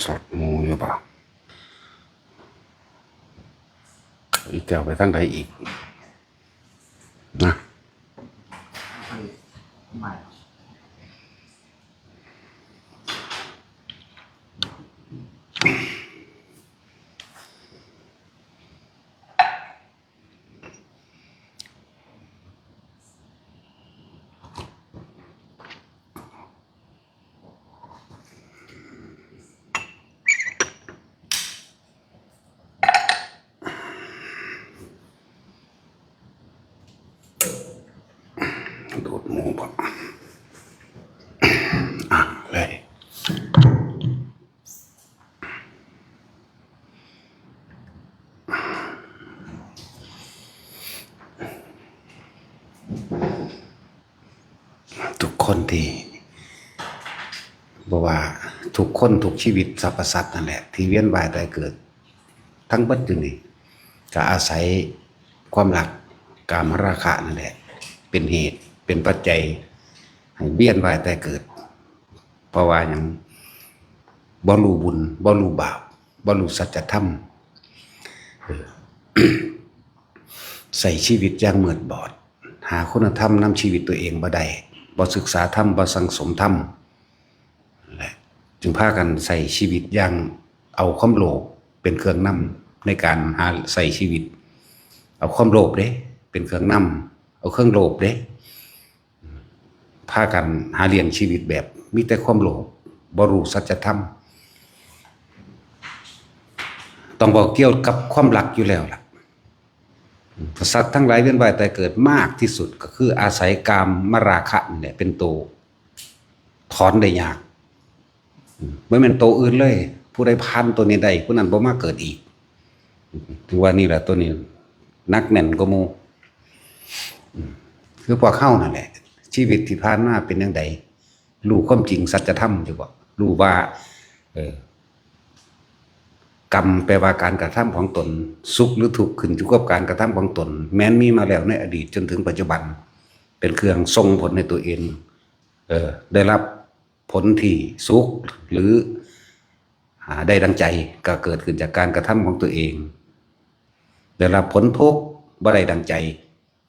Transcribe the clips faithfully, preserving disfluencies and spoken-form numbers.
สดหมู่อยู่บ่ อีแก้วไปทางใดอีก นะ ดูดหมู่บ่ อ่ะ เลย ทุกคนที่ บ่ว่าทุกคนทุกชีวิตสรรพสัตว์นั่นแหละ ที่เวียนว่ายตายเกิด ทั้งเบิดอยู่นี่ ก็อาศัยความรัก กามราคะนั่นแหละ เป็นเหตุ เป็นปัจจัย ให้เวียนว่ายตายเกิด เพราะว่าหยัง บ่รู้บุญ บ่รู้บาป บ่รู้สัจธรรม เออ ใช้ชีวิตอย่างมืดบอด หาคุณธรรมนำชีวิตตัวเองบ่ได้ บ่ศึกษาธรรม บ่สั่งสมธรรม และจึงพากันใช้ชีวิตอย่างเอาความโลภเป็นเครื่องนำในการหาใช้ชีวิต เอาความโลภเด้ เป็นเครื่องนำ เอาเครื่องโลภเด้ พากันหาเลี้ยงชีวิตแบบมีแต่ความโลภ บ่รู้สัจธรรม ต้องบอกเกี่ยวกับความรักอยู่แล้วล่ะ สัตว์ทั้งหลายเวียนว่ายตายเกิดมากที่สุดก็คืออาศัยกามราคะนี่แหละเป็นตัวถอนได้ยาก บ่แม่นตัวอื่นเลย ผู้ใดผ่านตัวนี้ได้ ผู้นั้นบ่มาเกิดอีก ถือว่านี่แหละตัวนี้หนักแน่นกว่าหมู่ คือพวกเฮานั่นแหละ ชีวิตที่ผ่านมาเป็นจั่งใด รู้ความจริงสัจธรรมอยู่บ่ รู้ว่า เออ กรรมแปลว่าการกระทำของตน สุขหรือทุกข์ขึ้นอยู่กับการกระทำของตน แม้นมีมาแล้วในอดีตจนถึงปัจจุบัน เป็นเครื่องส่งผลให้ตัวเอง เออ ได้รับผลที่สุข หรือ อ่า ได้ดังใจ ก็เกิดขึ้นจากการกระทำของตัวเอง ได้รับผลทุกข์ บ่ได้ดังใจ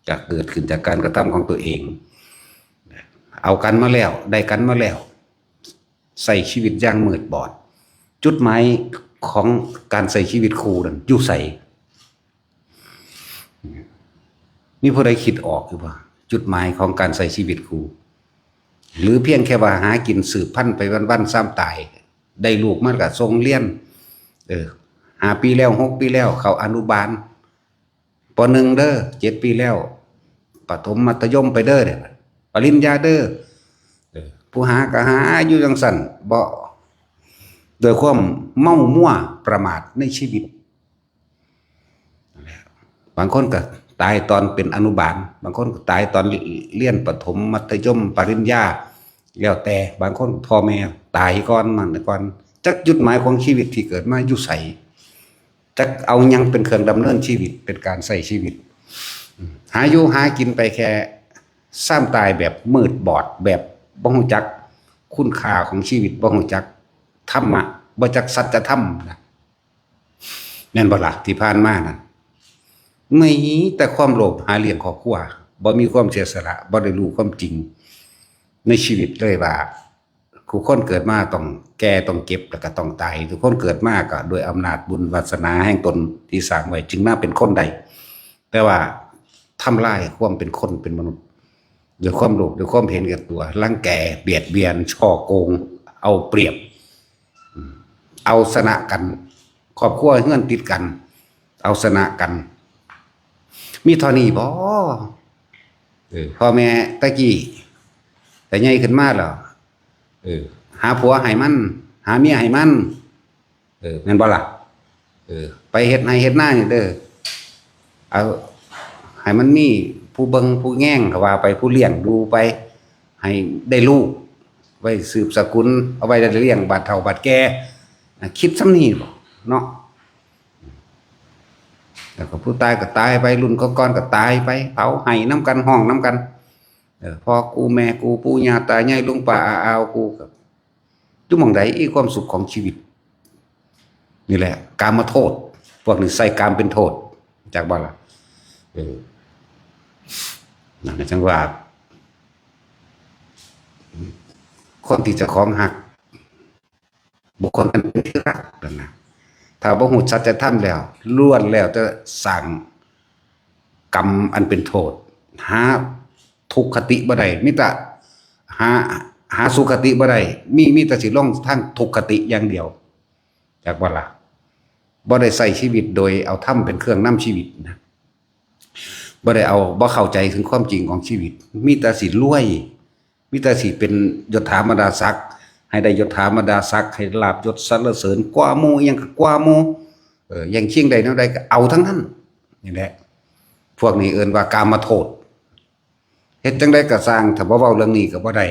ก็เกิดขึ้นจากการกระทำของตัวเอง เอากันมาแล้ว ได้กันมาแล้ว ใช้ชีวิตอย่างมืดบอด จุดหมายของการใช้ชีวิตคู่นั้นอยู่ไส มีผู้ใดคิดออกอยู่บ่ จุดหมายของการใช้ชีวิตคู่ หรือเพียงแค่ว่าหากินสืบพันธุ์ไปวันๆ ซ้ำตาย ได้ลูกมาก็ส่งเรียน เออ ห้าปีแล้ว หกปีแล้ว เข้าอนุบาล ป.หนึ่ง เด้อ เจ็ดปีแล้ว ประถมมัธยมไปเด้อเนี่ย ปริญญาเด้อ เออ ผู้หาก็หาอยู่จั่งซั่น บ่ ด้วยความเมามัวประมาทในชีวิต บางคนก็ตายตอนเป็นอนุบาล บางคนก็ตายตอนเรียนประถม มัธยม ปริญญา แล้วแต่ บางคนพ่อแม่ตายก่อน มันก่อน จักจุดหมายของชีวิตที่เกิดมาอยู่ไส จักเอาหยังเป็นเครื่องดำเนินชีวิต เป็นการใช้ชีวิต หาอยู่หากินไปแค่ซ้ำตายแบบมืดบอด แบบบ่ฮู้จักคุณค่าของชีวิต บ่ฮู้จักธรรมะ บ่จักสัจธรรมนะ แม่นบ่ล่ะ ที่ผ่านมานั่น มีแต่ความโลภหาเลี้ยงครอบครัว บ่มีความเสียสละ บ่ได้รู้ความจริงในชีวิตเลยว่า ทุกคนเกิดมาต้องแก่ ต้องเจ็บ แล้วก็ต้องตาย ทุกคนเกิดมาก็โดยอำนาจบุญวาสนาแห่งตนที่สร้างไว้ จึงมาเป็นคนได้ แต่ว่าทำลายความเป็นคนเป็นมนุษย์ ด้วยความโลภ ด้วยความเห็นแก่ตัว รังแก เบียดเบียน ฉ้อโกง เอาเปรียบ เอาชนะกัน ครอบครัวเฮือนติดกัน เอาชนะกัน มีเท่านี้บ่ เออ พ่อแม่ตะกี้ แต่ใหญ่ขึ้นมาแล้ว เออ หาผัวให้มัน หาเมียให้มัน เออ แม่นบ่ล่ะ เออ ไปเฮ็ดไร่เฮ็ดนานี่เด้อ เอา ให้มันมีผู้เบิ่งผู้แยง ก็ว่าไป ผู้เลี้ยงดูไป ให้ได้ลูก ไว้สืบสกุล เอาไว้ได้เลี้ยงบาดเฒ่าบาดแก่ อ่ะ คิดส่ำนี้บ่เนาะ แล้วก็ผู้ตายก็ตายไป รุ่นก่อนๆก็ตายไป เผาไห้นำกัน ฮ้องนำกัน เออ พ่อกูแม่กู ปู่ย่าตายาย ลุงป้าอาอาวกู ก็อยู่หม่องใด อีความสุขของชีวิต นี่แหละ กามโทษ พวกนี้ใส่กามเป็นโทษ จักบ่ล่ะ เออ นั่นแหละจังว่า คนที่เจ้าของฮัก บุคคลอันเป็นที่รักนั่นนะ ถ้าบ่ฮู้สัจธรรมแล้ว ล้วนแล้วแต่สร้างกรรมอันเป็นโทษ หาทุกขติบ่ได้ มีแต่หา หาสุขติบ่ได้ มี มีแต่สิลงทางทุกขติอย่างเดียว จักบ่ล่ะ บ่ได้ใช้ชีวิตโดยเอาธรรมเป็นเครื่องนำชีวิตนะ บ่ได้เอา บ่เข้าใจถึงความจริงของชีวิต มีแต่สิรวย มีแต่สิเป็นยศถาบรรดาศักดิ์ ให้ได้ยศถาบรรดาศักดิ์ ให้ลาภยศสรรเสริญกว่าหมู่ อิหยังก็กว่าหมู่ เออ แย่งชิงได้แนวใดก็เอาทั้งนั้น นี่แหละ พวกนี้เอิ้นว่ากามโทษ เฮ็ดจั่งใดก็ซ่าง ถ้าบ่เว้าเรื่องนี้ก็บ่ได้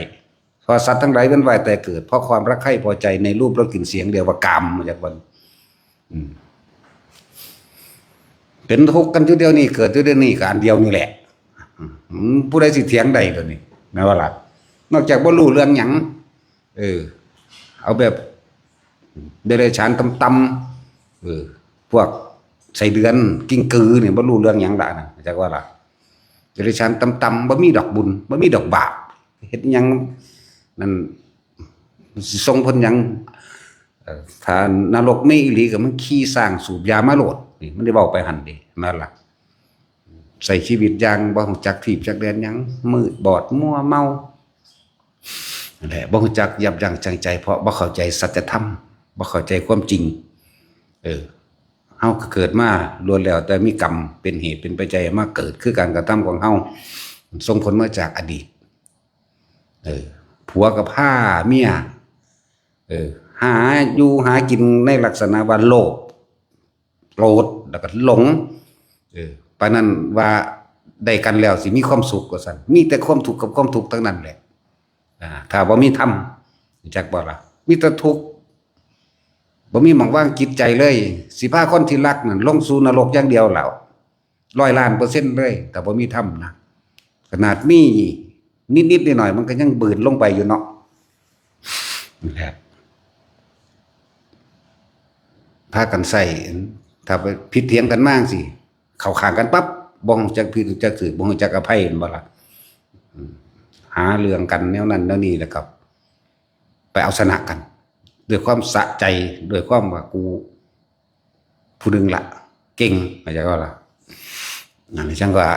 เพราะสัตว์ทั้งหลายเวียนว่ายแต่เกิด เพราะความรักใคร่พอใจในรูปรสกลิ่นเสียง เรียกว่ากาม มาจากวัน อืม เป็นทุกข์กันอยู่เดี๋ยวนี้ เกิดอยู่เดี๋ยวนี้ก็อันเดียวนี่แหละ อืม ผู้ใดสิเถียงได้ตัวนี้ แม่นบ่ล่ะ นอกจากบ่รู้เรื่องหยัง เออ เอาแบบเดรัจฉานต่ำๆ เออ พวกไส้เดือน กิ้งกือนี่บ่รู้เรื่องหยังละนะ จักว่าล่ะ เดรัจฉานต่ำๆ บ่มีดอกบุญ บ่มีดอกบาป เฮ็ดหยังนั่น สิส่งผลหยัง เอ่อ ถ้านรกมีอีหลีก็มันขี่ช้างสูบยามาโลด นี่มันได้เว้าไปหั่นเด้ แม่นล่ะ ใช้ชีวิตอย่างบ่รู้จักทีบจักแดนหยัง มืดบอดมัวเมา นั่นแหละ บ่รู้จักยับยั้งชั่งใจ เพราะบ่เข้าใจสัจธรรม บ่เข้าใจความจริง เออ เฮาก็เกิดมาล้วนแล้วแต่มีกรรมเป็นเหตุเป็นปัจจัยมาเกิด คือการกระทำของเฮา ส่งผลมาจากอดีต เออ ผัวก็พาเมีย เออ หาอยู่หากินในลักษณะว่าโลภ โกรธ แล้วก็หลง เออ ปานนั้นว่าได้กันแล้วสิมีความสุขว่าซั่น มีแต่ความทุกข์กับความทุกข์ทั้งนั้นแหละ อ่า ถ้าบ่มีธรรม รู้จักบ่ล่ะ มีแต่ทุกข์ บ่มีหม่องวางจิตใจเลย สิพาคนที่รักนั่นลงสู่นรกอย่างเดียวแล้ว ร้อยล้านเปอร์เซ็นต์เลย ถ้าบ่มีธรรมนะ ขนาดมีนิดๆหน่อยๆ มันก็ยังบืนลงไปอยู่เนาะ นะครับ พากันใช้ ถ้าไปผิดเถียงกันมาจั่งซี้ เข้าข้างกันปั๊บ บ่รู้จักผิดรู้จักถูก บ่รู้จักอภัย แม่นบ่ล่ะ อืม หาเรื่องกันแนวนั้นแนวนี้ แล้วก็ไปเอาชนะกัน ด้วยความสะใจ ด้วยความว่ากูผู้หนึ่งละ เก่ง เข้าใจบ่ล่ะ นั่นแหละ จั่งว่า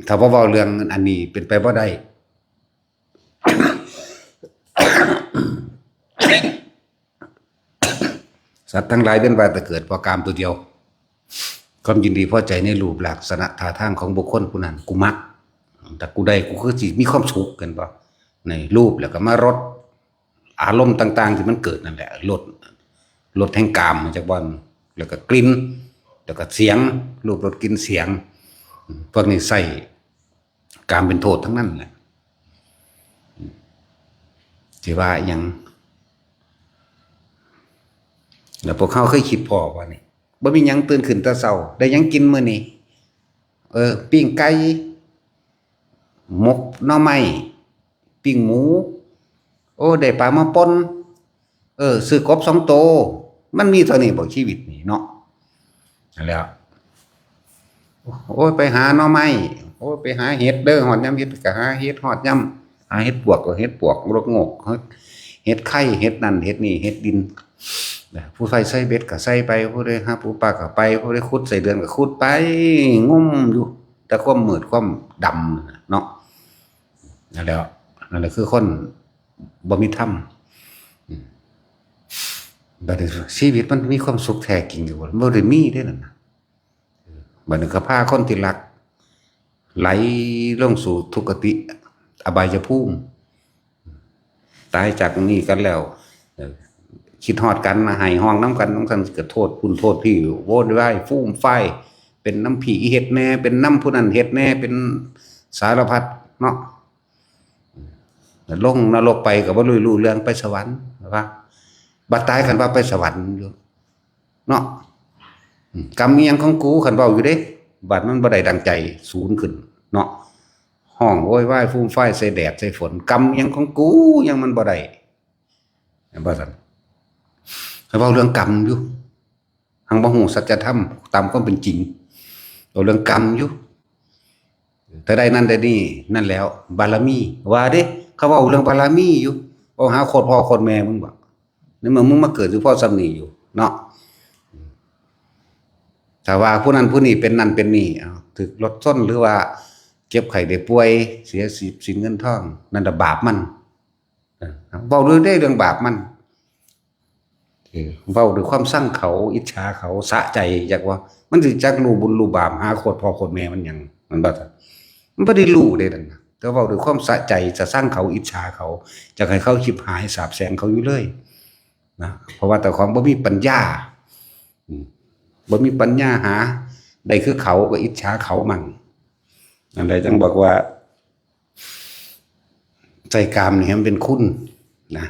ถ้าบ่เว้าเรื่องอันนี้เป็นไปบ่ได้ สัตว์ทั้งหลายเวียนว่ายแต่เกิดเพราะกามตัวเดียว ความยินดีพอใจในรูปลักษณะท่าทางของบุคคลผู้นั้น กูมัก ถ้ากูได้ กูคือสิมีความสุข แม่นบ่ ในรูปแล้วก็มารส อารมณ์ต่างๆที่มันเกิดนั่นแหละ รส รสแห่งกาม จักบ่อน แล้วก็กลิ่น แล้วก็เสียง รูป รส กลิ่น เสียง พวกนี้ใช้กามเป็นโทษทั้งนั้นแหละ สิว่าหยัง แล้วพวกเฮาเคยคิดพ้อบ่นี่ บ่มีหยัง ตื่นขึ้นแต่เช้า ได้หยังกินมื้อนี้ เออ ปิ้งไก่ หมกหน่อไม้ ปิ้งหมู โอ้ ได้ปลามาป่น เออ ซื้อกบสองโต มันมีเท่านี้บ่ ชีวิตนี่เนาะ นั่นแหละ โอ้ย ไปหาหน่อไม้ โอ้ย ไปหาเห็ดเด้อ ฮอดยามเห็ดก็หาเห็ด ฮอดยามหาเห็ดปวกก็เห็ดปวก รกงก เห็ดไข่ เห็ดนั่น เห็ดนี่ เห็ดดิน ผู้ใส่ใส่เบ็ดก็ใส่ไป ผู้ใดหาปูปลาก็ไป ผู้ใดขุดไส้เดือนก็ขุดไป งมอยู่ แต่ความมืดความดำเนาะ นั่นแหละ นั่นแหละคือคนบ่มีธรรม อืม บัดนี้ชีวิตมันมีความสุขแท้จริงอยู่บ่ บ่ได้มีเด้นั่นน่ะ บัดนี้ก็พาคนที่รัก ไหลลงสู่ทุกขติ อบายภูมิ ตายจากนี้กันแล้ว เอ่อ คิดฮอดกัน ไห้ฮ้องนำกัน จั่งซั่นก็โทษพุ้นโทษพี้ โวยวายฟูมฟาย เป็นนำพี้เฮ็ดแหน่ เป็นนำผู้นั้นเฮ็ดแหน่ เป็นสารพัดเนาะ ลงนรกไปก็บ่รู้ รู้เรื่อง ไปสวรรค์ว่า บัดตายคันว่าไปสวรรค์อยู่ เนาะ อืม กรรมอิหยังของกู คันเว้าอยู่เด้ บัดมันบ่ได้ดังใจ สูนขึ้นเนาะ ฮ้องโวยวายฟูมฟายใส่แดดใส่ฝน กรรมอิหยังของกู ยังมันบ่ได้ ว่าซั่น คันเว้าเรื่องกรรมอยู่ หังบ่ฮู้สัจธรรมตามความเป็นจริง เอาเรื่องกรรมอยู่ ถ้าได้นั่นได้นี่ นั่นแล้ว บารมี ว่าเด้ เขาเว้าเรื่องบารมีอยู่ เอาหาโคตรพ่อโคตรแม่มึงบ่ ในเมื่อมึงมาเกิดอยู่พ่อซ้ำนี่อยู่เนาะ ถ้าว่าผู้นั้นผู้นี้เป็นนั่นเป็นนี่ เอา ถืกรถชนหรือว่าเจ็บไข้ได้ป่วย เสียทรัพย์สินเงินทอง นั่นน่ะบาปมัน เออ เว้าด้วยเด้เรื่องบาปมัน เออ เว้าด้วยความซังเขา อิจฉาเขา สะใจ จักว่า มันสิจักรู้บุญรู้บาป หาโคตรพ่อโคตรแม่มันหยัง มันบ่ มันบ่ได้รู้เด้นั่นน่ะ แต่เว้าด้วยความสะใจ จะซังเขา อิจฉาเขา อยากให้เขาชิบหายสาบแช่งเขาอยู่เลยนะ เพราะว่าเจ้าของบ่มีปัญญา อืม บ่มีปัญญาหา ได้คือเขาก็อิจฉาเขามั่ง อันใดจังบอกว่า ใส่กามนี่ให้มันเป็นคุณนะ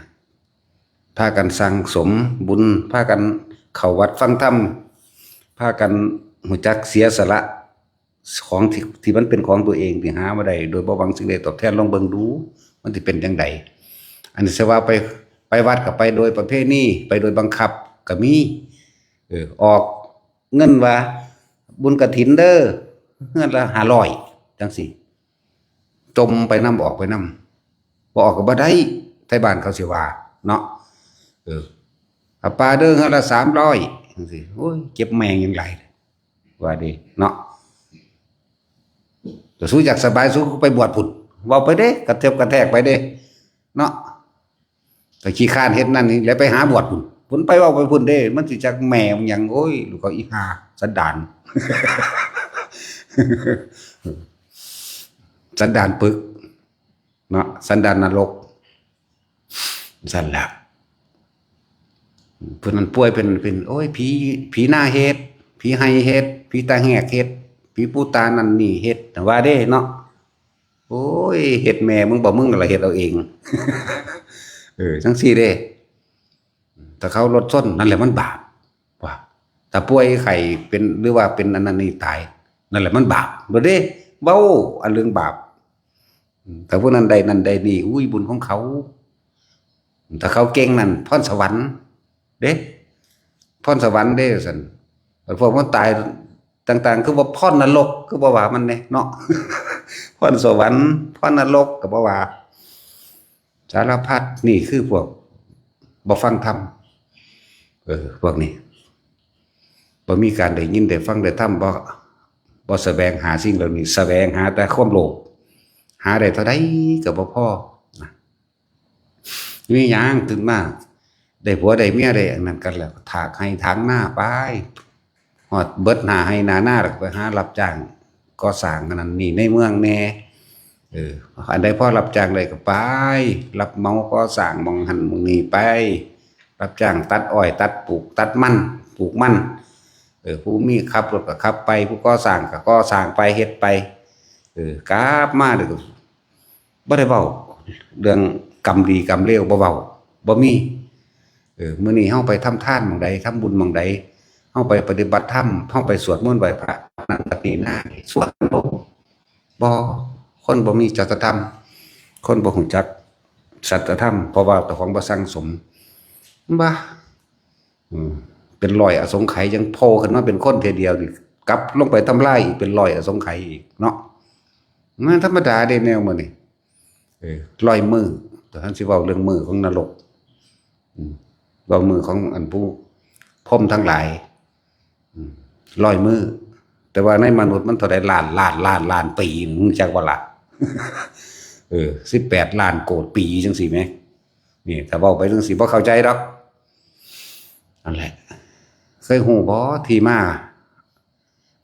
พากันสั่งสมบุญ พากันเข้าวัดฟังธรรม พากันรู้จักเสียสละ ของที่ ที่มันเป็นของตัวเองที่หามาได้ โดยบ่หวังสิ่งใดตอบแทน ลองเบิ่งดู มันสิเป็นจั่งใด อันนี้สิว่าไป ไปวัดก็ไปโดยประเพณี ไปโดยบังคับก็มี เออ ออกเงินว่าบุญกฐินเด้อ เฮือนละห้าร้อย จั่งซี้ จ่มไปนำ ออกไปนำ บ่ออกก็บ่ได้ ไทบ้านเขาสิว่าเนาะ เออ ผ้าป่าเด้อ เฮือนละสามร้อย จั่งซี้ โอ้ย เจ็บแม่งยังหลาย ว่าเด้เนาะ แต่สู้อยากสบาย สู้ไปบวชพุ้น เว้าไปเด้ กระเถิบกระแทกไปเด้เนาะ ก็ขี้คร้านเฮ็ดนั่นนี่ แล้วไปหาบวชพุ้น พุ้นไปเว้าไปพุ้นเด้ มันสิจักแม่มันหยัง โอ้ย ลูกเขาอีห่า สันดาน สันดานปึก เนาะ สันดานนรก ซั่นแหละ ผู้นั้นป่วยเป็น เป็น โอ้ย ผี ผีหน้าเฮ็ด ผีไห้เฮ็ด ผีตาแหกเฮ็ด ผีปูตานั่นนี่เฮ็ด ว่าเด้เนาะ โอ้ย เฮ็ดแม่มึงบ่ มึงนั่นล่ะเฮ็ดเอาเอง เออ จั่งซี้เด้ ถ้าเขารถชน นั่นแหละมันบาป ว่า ถ้าป่วยไข้เป็น หรือว่าเป็นอันนั้นนี่ตาย นั่นแหละมันบาป บ่เด้ เว้าอันเรื่องบาป อืม ถ้าผู้นั้นได้นั่นได้นี่ อุ้ย บุญของเขา ถ้าเขาเก่งนั่น พรสวรรค์เด้ พรสวรรค์เด้ ซั่น พวกมันตายต่างๆ คือว่าพรนรก คือบ่ว่ามันแน่เนาะ พรสวรรค์ พรนรกก็บ่ว่า สารพัด นี่คือพวกบ่ฟังธรรม เออ พวกนี้ บ่มีการได้ยินได้ฟังได้ธรรม บ่ บ่แสวงหาสิ่งเหล่านี้ แสวงหาแต่ความโลภ หาได้เท่าใดก็บ่พอนะ มีหยังตื่นมา ได้ผัวได้เมียได้อันนั้นกันแล้ว ถากไฮ่ถางนาไป ฮอดเบิดหน้าไฮ่หน้านา แล้วก็ไปหารับจ้างก่อสร้างอันนั้นนี่ในเมืองแหน่ เออ อันใดพอรับจ้างได้ก็ไป รับเหมาก่อสร้างหม่องหั่นหม่องนี่ไป รับจ้างตัดอ้อย ตัดปลูก ตัดมัน ปลูกมัน เออ ผู้มีขับรถก็ขับไป ผู้ก่อสร้างก็ก่อสร้างไป เฮ็ดไป เออ กลับมาเด้อ บ่ได้เว้าเรื่องกรรมดีกรรมเลว บ่เว้า บ่มี เออ มื้อนี้เฮาไปทำทานหม่องใด ทำบุญหม่องใด เฮาไปปฏิบัติธรรม เฮาไปสวดมนต์ไหว้พระ นั่นปฏินาสวดบ่ บ่ คนบ่มีจริยธรรม คนบ่รู้จักสัจธรรม เพราะว่าเจ้าของบ่สั่งสม บ่า อืม เป็นร้อยอสงไขยยังโผล่ขึ้นมาเป็นคนเทื่อเดียวนี่ กลับลงไปทำลายอีกเป็นร้อยอสงไขยอีกเนาะ มันธรรมดาเด้แนวมื้อนี้ เออ ร้อยมื้อ แต่ท่านสิเว้าเรื่องมื้อของนรก อืม เว้ามื้อของอันผู้พรหมทั้งหลาย อืม ร้อยมื้อ แต่ว่าในมนุษย์มันเท่าใดล้าน ล้าน ล้าน ล้านปี มึงจักบ่ล่ะ เออ สิบแปดล้านโกดปีจั่งซี้แหม นี่ ถ้าเว้าไปจั่งซี้บ่เข้าใจดอก นั่นแหละ เคยฮู้บ่ที่มา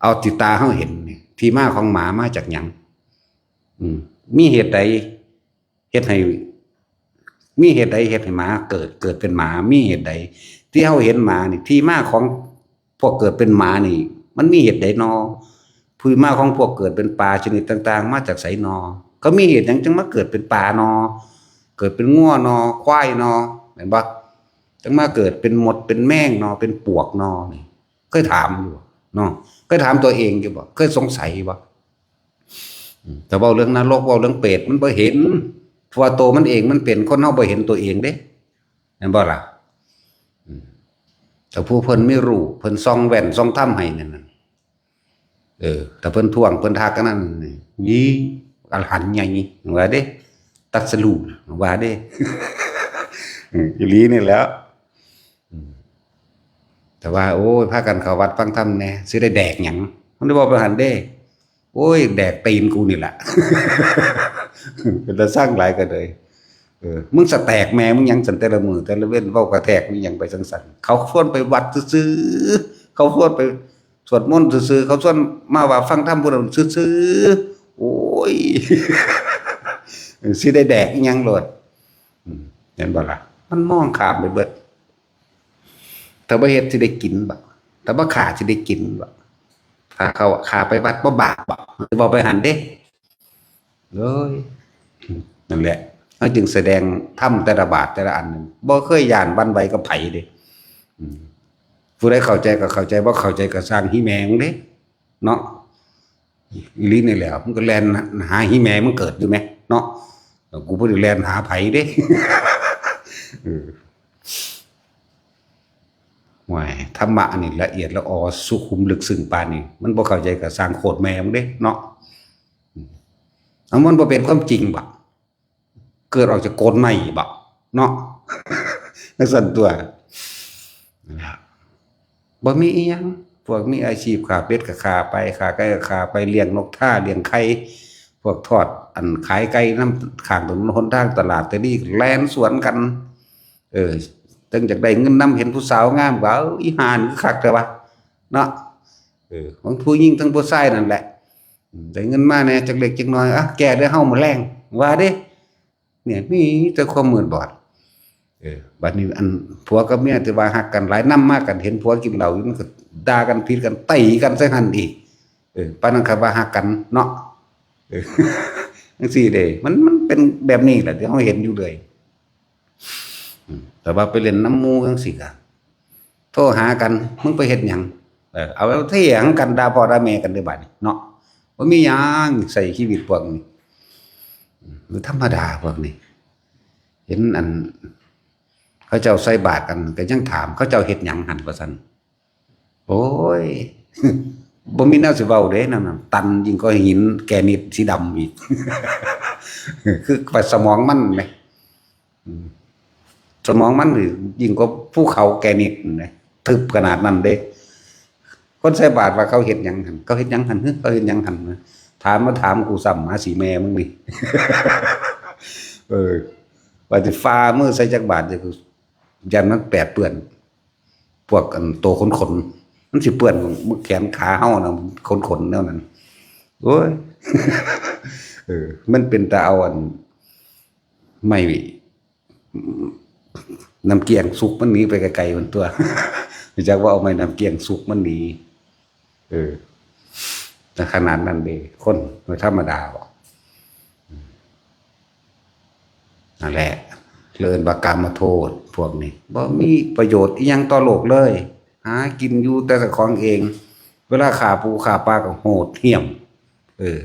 เอาที่ตาเฮาเห็นนี่ ที่มาของหมามาจากหยัง อืม มีเหตุใดเฮ็ดให้ มีเหตุใดเฮ็ดให้หมาเกิด เกิดเป็นหมา มีเหตุใด ที่เฮาเห็นหมานี่ ที่มาของพวกเกิดเป็นหมานี่ มันมีเหตุใดนอ ที่มาของพวกเกิดเป็นปลาชนิดต่างๆ มาจากไสนอ เขามีเหตุหยังจั่งมาเกิดเป็นปลานอ เกิดเป็นงัวนอ ควายนอ แม่นบ่ จั่งมาเกิดเป็นมด เป็นแมงนอ เป็นปวกนอนี่ เคยถามอยู่บ่เนาะ เคยถามตัวเองอยู่บ่ เคยสงสัยบ่ อืม แต่เว้าเรื่องนรก เว้าเรื่องเปรต มันบ่เห็น เพราะว่าตัวมันเองมันเป็น คนเฮาบ่เห็นตัวเองเด้ แม่นบ่ล่ะ อืม แต่ผู้เพิ่นมีรูป เพิ่นส่องแว่นส่องธรรมให้นั่นน่ะ เออ แต่เพิ่นท่วง เพิ่นทักอันนั้นนี่ นี่ อรหันต์ใหญ่ ว่าเด้ ตรัสรู้ ว่าเด้ อืม อีหลีนี่แหล้ว อืม แต่ว่า โอ้ย พากันเข้าวัดฟังธรรมแหน่ สิได้แดกหยัง มันได้บอกไปหันเด้ โอ้ย แดกตีนกูนี่แหละ เป็นตาสั่งหลายก็เลย เออ มึงสะแตกแม่มึงหยังสันแต่ละมื้อแต่ละเว้น เว้ากระแทกมึงหยังไปจังสัน เขาชวนไปวัดซื่อๆ เขาชวนไปสวดมนต์ซื่อๆ เขาชวนมาว่าฟังธรรมพุทธซื่อๆ โอ้ย สิได้แดกอิหยังโลด อืม เห็นบ่ล่ะ มันมองข้ามไปเบิด ถ้าบ่เฮ็ดสิได้กินบ่ ถ้าบ่ฆ่าสิได้กินบ่ ถ้าเขาฆ่าไปวัดบ่บาปบ่ สิบ่ไปหันเด้ เลย นั่นแหละ เขาจึงแสดงธรรมแต่ละบาทแต่ละอันนั่น บ่เคยย้านหวั่นไหวกับไผเด้ อืม ผู้ใดเข้าใจก็เข้าใจ บ่เข้าใจก็ซ่างฮีแมงเด้ เนาะ อีหลีนี่แหละ มันก็แล่นหาฮีแมงมันเกิดอยู่แหม เนาะ กูบ่ได้แล่นหาไผเด้ เออ ห่วย ธรรมะอันนี้ละเอียดละออสุขุมลึกซึ้งปานนี้ มันบ่เข้าใจก็ซ่างโคตรแม่มึงเด้ เนาะ เอามันบ่เป็นความจริงบ่ เกิดออกจากโกนไหมบ่ เนาะ จั่งซั่นตั๊ว นั่นล่ะ บ่มีอิหยัง พวกมีอาชีพฆ่าเป็ดก็ฆ่าไป ฆ่าไก่ก็ฆ่าไป เลี้ยงนกท่า เลี้ยงไข่ พวกทอด อันขายไก่นำข้างถนนหนทางตลาด แต่นี่แล่นสวนกัน เออ จั่งอยากได้เงินนำ เห็นผู้สาวงามก็ เอ้า อีห่านี่คือคักแท้วะ เนาะ เออ ทั้งผู้หญิงทั้งผู้ชายนั่นแหละ อืม ได้เงินมาแหน่จักเล็กจักน้อย อ่ะ แก้เด้อเฮามื้อแลง ว่าเด้ เนี่ย มีแต่ความมืดบอด เออ บัดนี้อันผัวกับเมียที่ว่าฮักกันหลาย นำมากัน เห็นผัวกินเหล้าอยู่ มันก็ด่ากัน ผิดกัน ตีกันใส่หั่นอีก เออ ปานนั้นคันว่าฮักกันเนาะ เออ จั่งซี้เด้ มัน มันเป็นแบบนี้แหละที่เฮาเห็นอยู่เรื่อย อืม แต่ว่าไปเล่นนำหมู่จั่งซี้ก็โทรหากัน มึงไปเฮ็ดหยัง เออ เอาเถียงกัน ด่าพ่อด่าแม่กันเด้อบัดนี้เนาะ บ่มีหยัง ใช้ชีวิตพวกนี้ อืม มันธรรมดาพวกนี้ เห็นอัน เขาเจ้าใส่บาตรกัน ก็ยังถาม เขาเจ้าเฮ็ดหยังหั่น ว่าซั่น โอ้ย บ่มีแนวสิเว้าเด้ นั่นน่ะ ตันยิ่งกว่าหินแกรนิตสีดำอีก คือว่าสมองมันแหม อืม สมองมันนี่ยิ่งกว่าภูเขาแกรนิตแหม ทึบขนาดนั้นเด้ คนใส่บาตรว่าเขาเฮ็ดหยังหั่น เขาเฮ็ดหยังหั่น เขาเฮ็ดหยังหั่น ถามมาถามกูซ้ำ หมาสีแม่มึงนี่ เออ ว่าสิฝ่ามือใส่จักบาตร เดี๋ยวกู ย่านมันแปดเปื้อน พวกอันโตขนๆ มันสิเปื้อนมือแขนขาเฮานะ ขนๆ แนวนั้น โอ้ย เออ มันเป็นตาเอาอัน ไม้ น้ำเกี้ยงสุกมันหนีไปไกลๆ มันตั๊ว จักว่าเอาไม้น้ำเกี้ยงสุกมันหนี เออ แต่ขนาดนั้นเด้ คนบ่ธรรมดาบ่ นั่นแหละ เอิ้นว่ากามโทษ พวกนี้ บ่มีประโยชน์อิหยังต่อโลกเลย หากินอยู่แต่เจ้าของเอง เวลาฆ่าปูฆ่าปลาก็โหดเหี้ยม เออ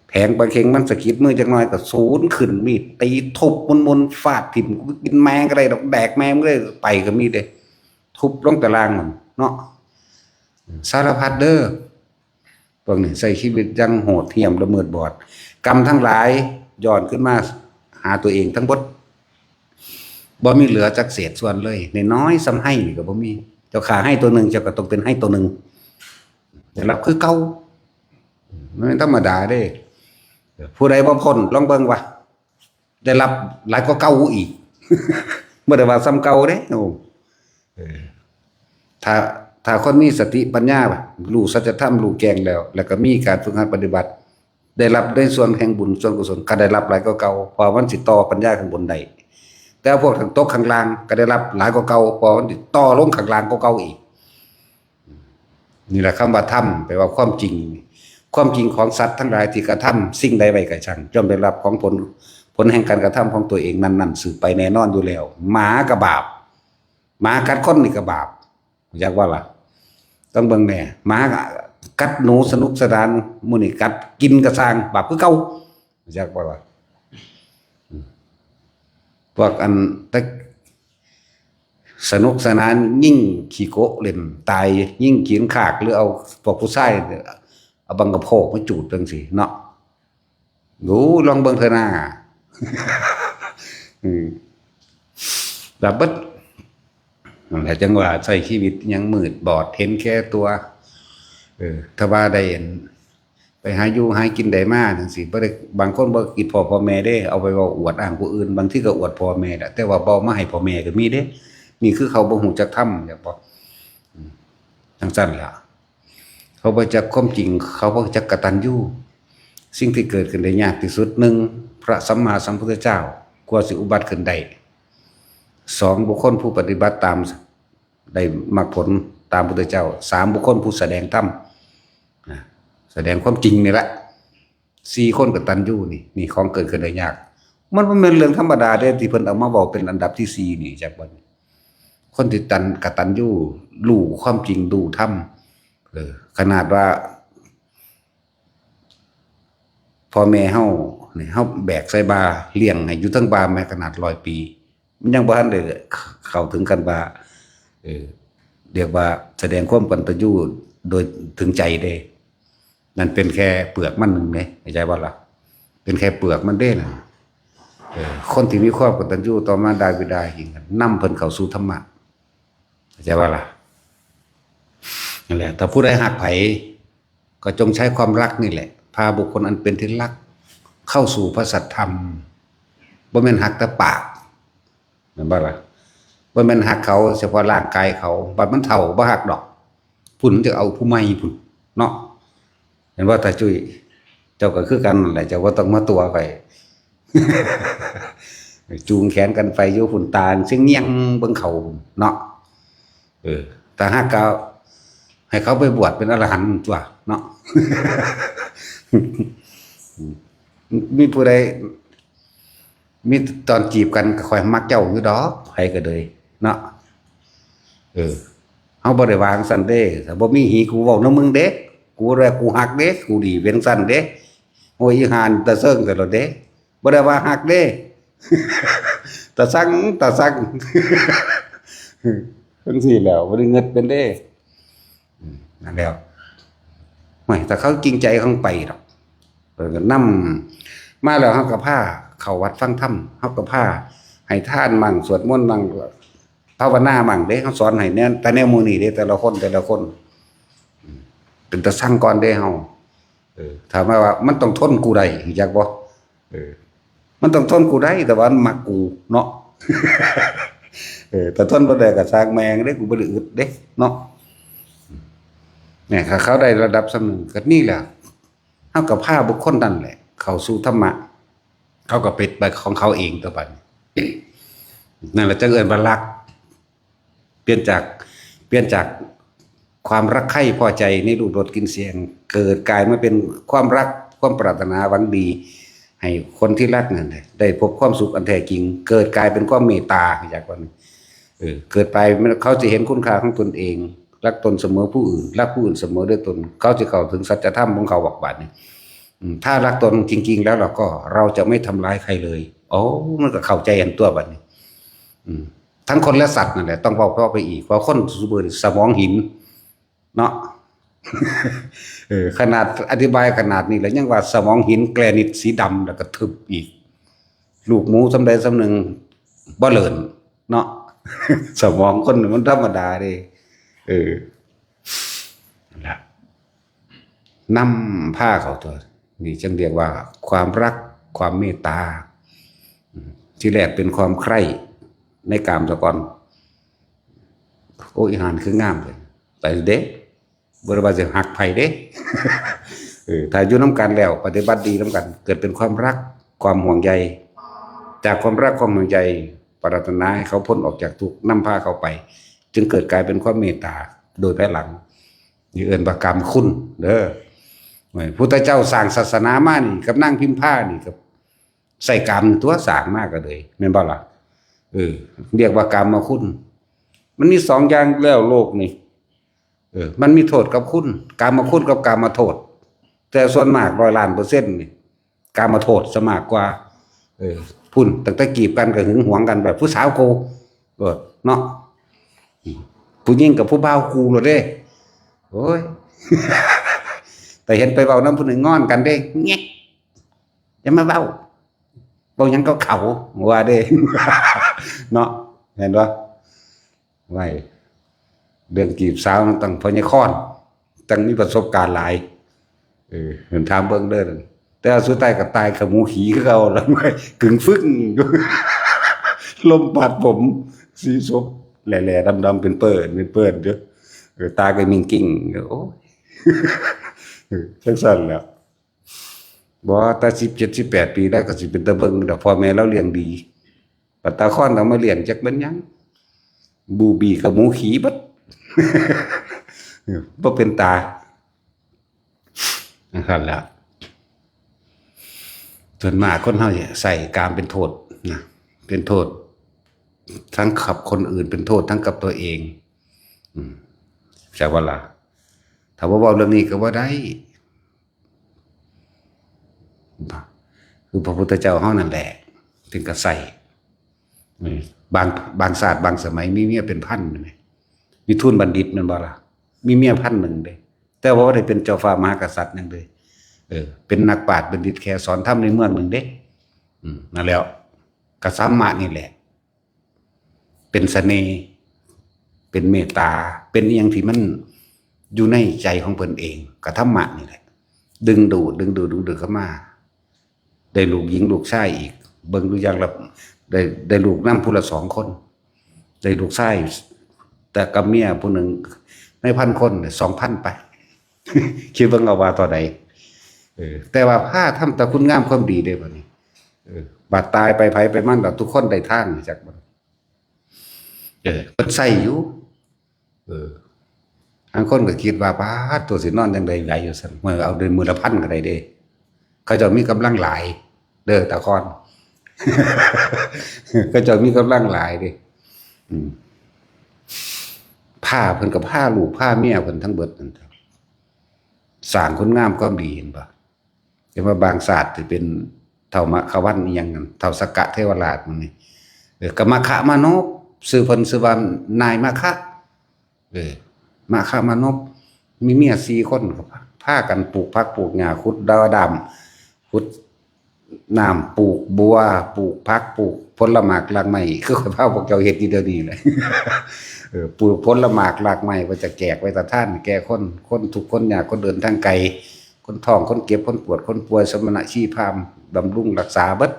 แผงปลาเค็งมันสะกิดมือจักหน่อยก็สูนขึ้นมีดตีทุบมุนๆ ฟาดถิ่ม กินแมงก็ได้ดอก แดกแมงก็ได้ ไปก็มีเด้ ทุบลงตารางมันเนาะ สารพัดเด้อ พวกนี้ใช้ชีวิตอย่างโหดเหี้ยมละเมิดบอด กรรมทั้งหลายย้อนขึ้นมาหาตัวเองทั้งหมด บ่มีเหลือจักเศษส่วนเลย น้อยๆ ส่ำไห้นี่ก็บ่มี เจ้าฆ่าไห้ตัวหนึ่ง เจ้าก็ต้องเป็นไห้ตัวหนึ่ง ได้รับคือเก่า มันเป็นธรรมดาเด้ ผู้ใดบ่พ้น ลองเบิ่งว่า ได้รับหลายกว่าเก่าอีก บ่ได้ว่าส่ำเก่าเด้ โอ้ เออ ถ้า ถ้าคนมีสติปัญญา รู้สัจธรรม รู้แจ้งแล้ว แล้วก็มีการฝึกหัดปฏิบัติ ได้รับในส่วนแห่งบุญส่วนกุศล ก็ได้รับหลายกว่าเก่า เพราะมันสิต่อปัญญาข้างบนได้ แต่พวกทางตกข้างล่างก็ได้รับหลายกว่าเก่า เพราะมันสิต่อลงข้างล่างกว่าเก่าอีก นี่แหละคำว่าธรรม แปลว่าความจริง ความจริงของสัตว์ทั้งหลายที่กระทำสิ่งใดไว้ก็ช่าง ย่อมได้รับของผล ผลแห่งการกระทำของตัวเองนั้นๆ สืบไปแน่นอนอยู่แล้ว หมาก็บาป หมากัดคนนี่ก็บาป จักว่าล่ะ ต้องเบิ่งแน่ หมากัดหนูสนุกสนาน หมู่นี่กัดกินก็ซ่าง บาปคือเก่า จักว่าล่ะ อืม พวกอันแต่ สนุกสนาน ยิ่งขี้โกะเล่นตาย ยิ่งกินขาก หรือเอาพวกผู้ชายเอาบังกะโพกมาจูดจังซี่เนาะ ดู ลองเบิ่งเถอะนะ อืม ดับเบิด นั่นแหละจังว่าใช้ชีวิตยังมืดบอดเห็นแก่ตัว เออ ถ้าว่าได้อัน ไปหาอยู่หากินได้มาจังซี่ บ่ได้ บางคนบ่คิดพ้อพ่อแม่เด้ เอาไปเว้าอวดอ้างผู้อื่น บางทีก็อวดพ่อแม่แหละ แต่ว่าบ่มาให้พ่อแม่ก็มีเด้ นี่คือเขาบ่ฮู้จักธรรม อยากบอก อืม จังซั่นล่ะ เขาบ่จักความจริง เขาบ่จักกตัญญู สิ่งที่เกิดขึ้นได้ยากที่สุด หนึ่ง พระสัมมาสัมพุทธเจ้า กว่าสิอุบัติขึ้นได้ สอง บุคคลผู้ปฏิบัติตาม ได้มรรคผลตามพุทธเจ้า สาม บุคคลผู้แสดงธรรม นะ แสดงความจริงนี่แหละ สี่ คนกตัญญูนี่ นี่ของเกิดขึ้นได้ยาก มันบ่แม่นเรื่องธรรมดาเด้ ที่เพิ่นเอามาเว้าเป็นอันดับที่สี่นี่ จักบ่ คนที่ตัน กตัญญู รู้ความจริง รู้ธรรม เออ ขนาดว่า พ่อแม่เฮานี่ เฮาแบกใส่บ่า เลี้ยงให้อยู่เทิงบ่าแม้ขนาดร้อยปี มันยังบ่ทันได้เข้าถึงขั้นว่า เออ เรียกว่าแสดงความกตัญญูโดยถึงใจเด้ นั่นเป็นแค่เปลือกมันหนึ่งเด้ เข้าใจบ่ล่ะ เป็นแค่เปลือกมันเด้นะ เออ คนที่มีความกตัญญูต่อมารดาบิดา ยิ่งนำเพิ่นเข้าสู่ธรรมะ เข้าใจบ่ล่ะ นั่นแหละ ถ้าผู้ใดฮักไผ ก็จงใช้ความรักนี่แหละ พาบุคคลอันเป็นที่รัก เข้าสู่พระสัทธรรม บ่แม่นฮักแต่ปาก แม่นบ่ล่ะ บ่แม่นฮักเขาเฉพาะร่างกายเขา บัดมันเฒ่าบ่ฮักดอก พุ้นจะเอาผู้ใหม่พุ้นเนาะ เห็นว่าตาจุ้ย เจ้าก็คือกันนั่นแหละ เจ้าบ่ต้องมาตั๋วข้อย จูงแขนกันไปอยู่พุ้น ตาเสียงเงี่ยงเบิ่งเขาพุ้นเนาะ เออ ถ้าฮักก็ให้เขาไปบวชเป็นอรหันต์ตัวเนาะ มีผู้ใด มีตอนจีบกันก็ค่อยมักเจ้าอยู่ดอก ไผก็เลยเนาะ เออ เฮาบ่ได้วางซั่นเด้ ถ้าบ่มีหีกูเว้านำมึงเด้ กูว่ากูฮักเด้ กูดีเป็นซั่นเด้ โอ้ย อีห่านี่ตาเซิงแต่ละเด้ บ่ได้ว่าฮักเด้ ตาซัง ตาซัง จังซี่แหล้ว บ่ได้เงิดเป็นเด้ อืม นั่นแหล้ว ไม่ แต่เขาจริงใจเขาไปดอก เออ นำมาแล้ว เฮาก็พาเข้าวัดฟังธรรม เฮาก็พาให้ทานมั่ง สวดมนต์มั่ง ภาวนามั่งเด้ เฮาสอนให้แนว แต่แนวหมู่นี้เด้ แต่ละคน แต่ละคน อืม เป็นตาซังก่อนเด้เฮา เออ ถามว่า มันต้องทนกูได้ อยากบ่ เออ มันต้องทนกูได้ แต่ว่ามันมักกูเนาะ เออ แต่ทนบ่ได้ก็ช่างแม่งเด้ กูบ่ได้อึดเด้เนาะ เนี่ย ถ้าเขาได้ระดับส่ำหนึ่งก็นี่แหละ เฮาก็พาบุคคลนั่นแหละ เข้าสู่ธรรมะ เขาก็เป็นไปของเขาเองต่อไป นั่นแหละจังเอิ้นว่ารัก เปลี่ยนจาก เปลี่ยนจากความรักใคร่พอใจในรูปรสกลิ่นเสียง เกิดกลายมาเป็นความรัก ความปรารถนาหวังดี ให้คนที่รักนั่นแหละได้พบความสุขอันแท้จริง เกิดกลายเป็นความเมตตา จากวันนี้ เออ เกิดไปเขาจะเห็นคุณค่าของตนเอง รักตนเสมอผู้อื่น รักผู้อื่นเสมอด้วยตน เขาจะเข้าถึงสัจธรรมของเขา บอกบาดนี้ อืม ถ้ารักตนจริงๆแล้วเราก็ เราจะไม่ทำร้ายใครเลย โอ้ มันก็เข้าใจกันตัวบัดนี้ อืม ทั้งคนและสัตว์นั่นแหละ ต้องเว้าต่อไปอีก เพราะคนซุมื้อนี้สมองหิน เนาะ เออ ขนาดอธิบายขนาดนี้แล้วยังว่าสมองหินแกรนิตสีดำแล้วก็ทึบอีก ลูกหมูส่ำใดส่ำหนึ่งบ่เลินเนาะ สมองคนมันธรรมดาเด้ เออ นั่นล่ะ นำพาเขาตัว นี่จึงเรียกว่าความรัก ความเมตตา อืม ที่แรกเป็นความใคร่ในกามซะก่อน โอ้ อีห่านี่คืองามเลย ไปเด้ บ่ได้ว่าสิฮักไผเด้ เออ ถ้าอยู่นำกันแล้ว ปฏิบัติดีนำกัน เกิดเป็นความรัก ความห่วงใย จากความรัก ความห่วงใย ปรารถนาให้เขาพ้นออกจากทุกข์ นำพาเขาไป จึงเกิดกลายเป็นความเมตตา โดยภายหลัง นี่เอิ้นว่ากามคุณเด้อ พุทธเจ้าสร้างศาสนามานี่ กับนางพิมพานี่ กับใส่กามตัวสร้างมาก็เลย แม่นบ่ล่ะ เออ เรียกว่ากามคุณ มันมีสองอย่างแล้วโลกนี่ เออ มันมีโทษกับคุณ กามคุณกับกามโทษ แต่ส่วนมากร้อยล้านเปอร์เซ็นต์นี่ กามโทษซะมากกว่า เออ พุ้น ตั้งแต่จีบกันก็หึงหวงกันแบบผู้สาวกู เออ เนาะ ผู้หญิงกับผู้บ่าวคู่โลดเด้ โอ้ย แต่เห็นไปเว้านำผู้หนึ่งงอนกันเด้ แงะ อย่ามาเว้า เว้าหยังกับเขา ว่าเด้ เนาะ เห็นบ่ ไว้ เรื่องจีบสาวมันต้องพ่อใหญ่คอน ต้องมีประสบการณ์หลาย เออ เห็นถามเบิ่งเด้อ แต่ว่าสุดท้ายก็ตายขมูขี่คือเก่า แล้ว กึ่งฟึ่งอยู่ ลมพัดผม สีศพแหล่ๆดำๆเป็นเปิ้นเป็นเปิ้นอยู่ เออ ตาก็มิงกิ่ง โอ้ย เออ จังซั่นแหละ บ่ แต่สิบเจ็ด สิบแปดปีแล้วก็สิเป็นตาเบิ่งดอก พ่อแม่ลาวเลี้ยงดี บัดตาคอนเอามาเลี้ยงจักแม่นหยัง บูบีกับหมูขี่เบิด บ่เป็นตา จังซั่นแหละ ส่วนมากคนเฮาเนี่ยใส่กามเป็นโทษนะ เป็นโทษ ทั้งกับคนอื่น เป็นโทษทั้งกับตัวเอง อืม จักว่าล่ะ ถ้าบ่เว้าเรื่องนี้ก็บ่ได้ คือพระพุทธเจ้าเฮานั่นแหละ ถึงกะใส่ อืม บาง บางชาติบางสมัยมีเมียเป็นพันแม่นบ่ วิทูลบัณฑิตแม่นบ่ล่ะ มีเมียพันหนึ่งเด้ แต่ว่าบ่ได้เป็นเจ้าฟ้ามหากษัตริย์หยังเด้ เออ เป็นนักปราชญ์บัณฑิตแค่สอนธรรมในเมืองหนึ่งเด้ อืม นั่นแหล้ว กะธรรมะนี่แหละ เป็นเสน่ห์ เป็นเมตตา เป็นอิหยังที่มันอยู่ในใจของเพิ่นเอง กะธรรมะนี่แหละ ดึงดูด ดึงดูด ดึงดูดเข้ามา ได้ลูกหญิงลูกชายอีก เบิ่งดูอย่างละ ได้ ได้ลูกนำผู้ละสองคน ได้ลูกชาย แต่กับเมียผู้หนึ่ง ในพันคนเนี่ย สองพันไป คิดเบิ่งเอาว่าเท่าใด เออ แต่ว่าพาทำแต่คุณงามความดีเด้บัดนี้ เออ บัดตายไปไผไปมันล่ะ ทุกคนได้ทางจักบ่ เออ เพิ่นใส่อยู่ เออ บางคนก็คิดว่า "ป๊าด ตัวสินอนจั่งใดไหว" อยู่ซั่น เมื่อเอาเดือนมื้อละพันก็ได้เด้ เขาเจ้ามีกำลังหลาย เด้อตาคอน เขาเจ้ามีกำลังหลายเด้ อืม พาเพิ่นก็พาลูกพาเมียเพิ่นทั้งเบิดนั่น สร้างคุณงามความดี เห็นบ่ เห็นว่าบางชาติที่เป็นเฒ่ามัคควันอิหยังนั่น เฒ่าสักกะเทวราชหมู่นี้ เออ ก็มัคคะมานพ ชื่อเพิ่นชื่อว่านายมัคคะ เออ มัคคะมานพ มีเมียสี่คน ก็พากันปลูกผักปลูกหญ้า ขุดดาวดาม ขุดน้ำ ปลูกบัว ปลูกผัก ปลูกผลหมากรากไม้ คือข้อยพาพวกเจ้าเฮ็ดอยู่เดี๋ยวนี้แหละ เออ ปลูกผลหมากรากไม้ ไว้จะแจกไว้จะทานแก่คน คนทุกข์คนยาก คนเดินทางไกล คนท้อง คนเจ็บ คนปวด คนป่วย สมณะชีพราหมณ์ บำรุงรักษาเบิด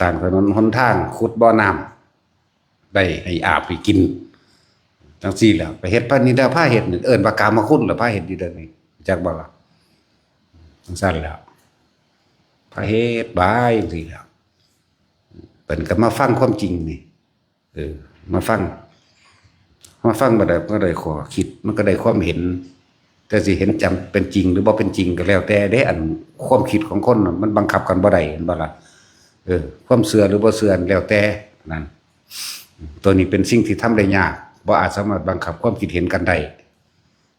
สร้างถนนหนทาง ขุดบ่อน้ำ ได้ให้อาบให้กิน จั่งซี้แหละ ไปเฮ็ด พระนี่ถ้าพาเฮ็ดนี่ เอิ้นว่ากามคุณล่ะ พาเฮ็ดอยู่เดี๋ยวนี้ จักบ่ล่ะ จั่งซั่นแหล้ว พาเฮ็ดบายจั่งซี้แหล้ว เพิ่นก็มาฟังความจริงนี่ เออ มาฟัง มาฟังบัดใดมันก็ได้ข้อคิด มันก็ได้ความเห็น แต่สิเห็นจำเป็นจริงหรือบ่เป็นจริงก็แล้วแต่เด้ อันความคิดของคนน่ะมันบังคับกันบ่ได้ เห็นบ่ล่ะ เออ ความเชื่อหรือบ่เชื่อแล้วแต่นั่น ตัวนี้เป็นสิ่งที่ทำได้ยาก บ่อาจสามารถบังคับความคิดเห็นกันได้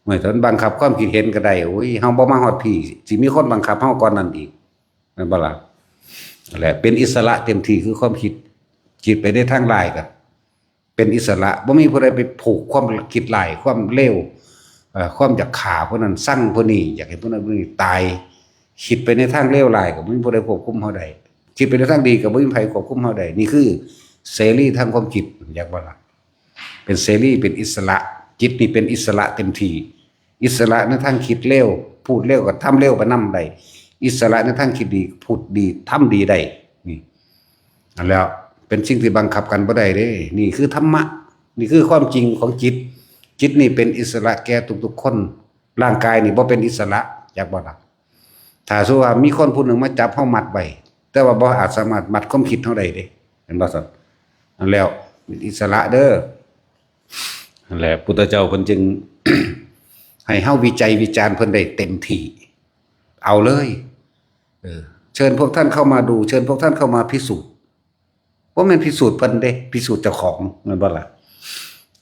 เมื่อถ้ามันบังคับความคิดเห็นก็ได้ โอ้ย เฮาบ่มาฮอดพี้ สิมีคนบังคับเฮาก่อนนั้นอีก แม่นบ่ล่ะ นั่นแหละ เป็นอิสระเต็มที่คือความคิด คิดไปในทางร้ายก็เป็นอิสระ บ่มีผู้ใดไปผูกความคิดร้าย ความเลว เอ่อ ความอยากฆ่าผู้นั้น ซังผู้นี้ อยากให้ผู้นั้นผู้นี้ตาย คิดไปในทางเลวร้ายก็บ่มีผู้ใดควบคุมเฮาได้ คิดไปในทางดีก็บ่มีไผควบคุมเฮาได้ นี่คือเสรีทางความคิด อยากบ่ล่ะ เป็นเสรี เป็นอิสระ จิตนี่เป็นอิสระเต็มที่ อิสระในทางคิดเลว พูดเลวก็ทำเลวไปนำได้ อิสระในทางคิดดี พูดดี ทำดีได้ นี่ อันแล้ว เป็นสิ่งที่บังคับกันบ่ได้เด้ นี่คือธรรมะ นี่คือความจริงของจิต จิตนี่เป็นอิสระแก่ทุกๆคน ร่างกายนี่บ่เป็นอิสระ อยากบ่ล่ะ ถ้าสมมุติว่ามีคนผู้หนึ่งมาจับเฮามัดไว้ แต่ว่าบ่อาจสามารถมัดความคิดเฮาได้เด้ เห็นบ่ซั่น อันแล้ว เป็นอิสระเด้อ นั่นแหละ พุทธเจ้าเพิ่นจึง ให้เฮาวิจัยวิจารณ์เพิ่นได้เต็มที่ เอาเลย เออ เชิญพวกท่านเข้ามาดู เชิญพวกท่านเข้ามาพิสูจน์ บ่แม่นพิสูจน์เพิ่นเด้ พิสูจน์เจ้าของ แม่นบ่ล่ะ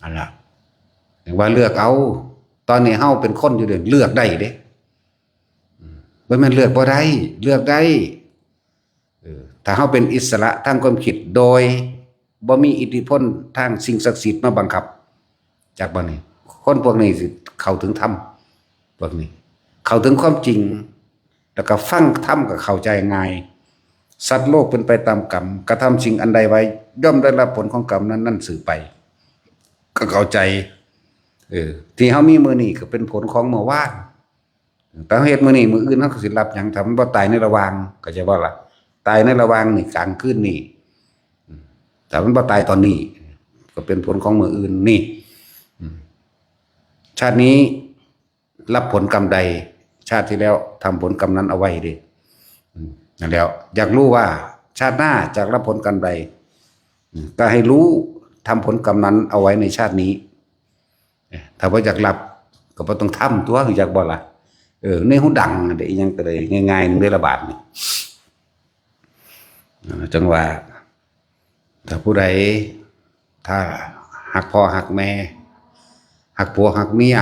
อันละ ว่าเลือกเอา ตอนนี้เฮาเป็นคนอยู่เด้ เลือกได้เด้ อืม บ่แม่นเลือกบ่ได้ เลือกได้ เออ ถ้าเฮาเป็นอิสระทางความคิด โดยบ่มีอิทธิพลทางสิ่งศักดิ์สิทธิ์มาบังคับ จักบ่นี่ คนพวกนี้สิเข้าถึงธรรม พวกนี้ เข้าถึงความจริง แล้วก็ฟังธรรมก็เข้าใจง่าย สัตว์โลกเป็นไปตามกรรม กระทำสิ่งอันใดไว้ ย่อมได้รับผลของกรรมนั้นๆ สืบไป ก็เข้าใจ เออ ที่เฮามีมื้อนี้ก็เป็นผลของเมื่อวาน แต่เฮาเฮ็ดมื้อนี้ มื้ออื่นเฮาก็สิรับหยัง ถ้ามันบ่ตายในระหว่าง เข้าใจบ่ล่ะ ตายในระหว่างนี่ กลางคืนนี่ อืม ถ้ามันบ่ตายตอนนี้ ก็เป็นผลของมื้ออื่นนี่ อืม ชาตินี้รับผลกรรมใด ชาติที่แล้วทำผลกรรมนั้นเอาไว้เด้ อืม นั่นแหล้ว อยากรู้ว่าชาติหน้าจะรับผลกรรมใด อืม ก็ให้รู้ ทำผลกรรมนั้นเอาไว้ในชาตินี้ เอ้ย ถ้าบ่อยากรับ ก็บ่ต้องทำตั๊ว อยากบ่ล่ะ เออ ในหูดังเด้ อิหยังก็ได้ ง่ายๆ หนึ่งได้ละบาทนี่ เออ จังว่า ถ้าผู้ใด ถ้าฮักพ่อฮักแม่ ฮักผัวฮักเมีย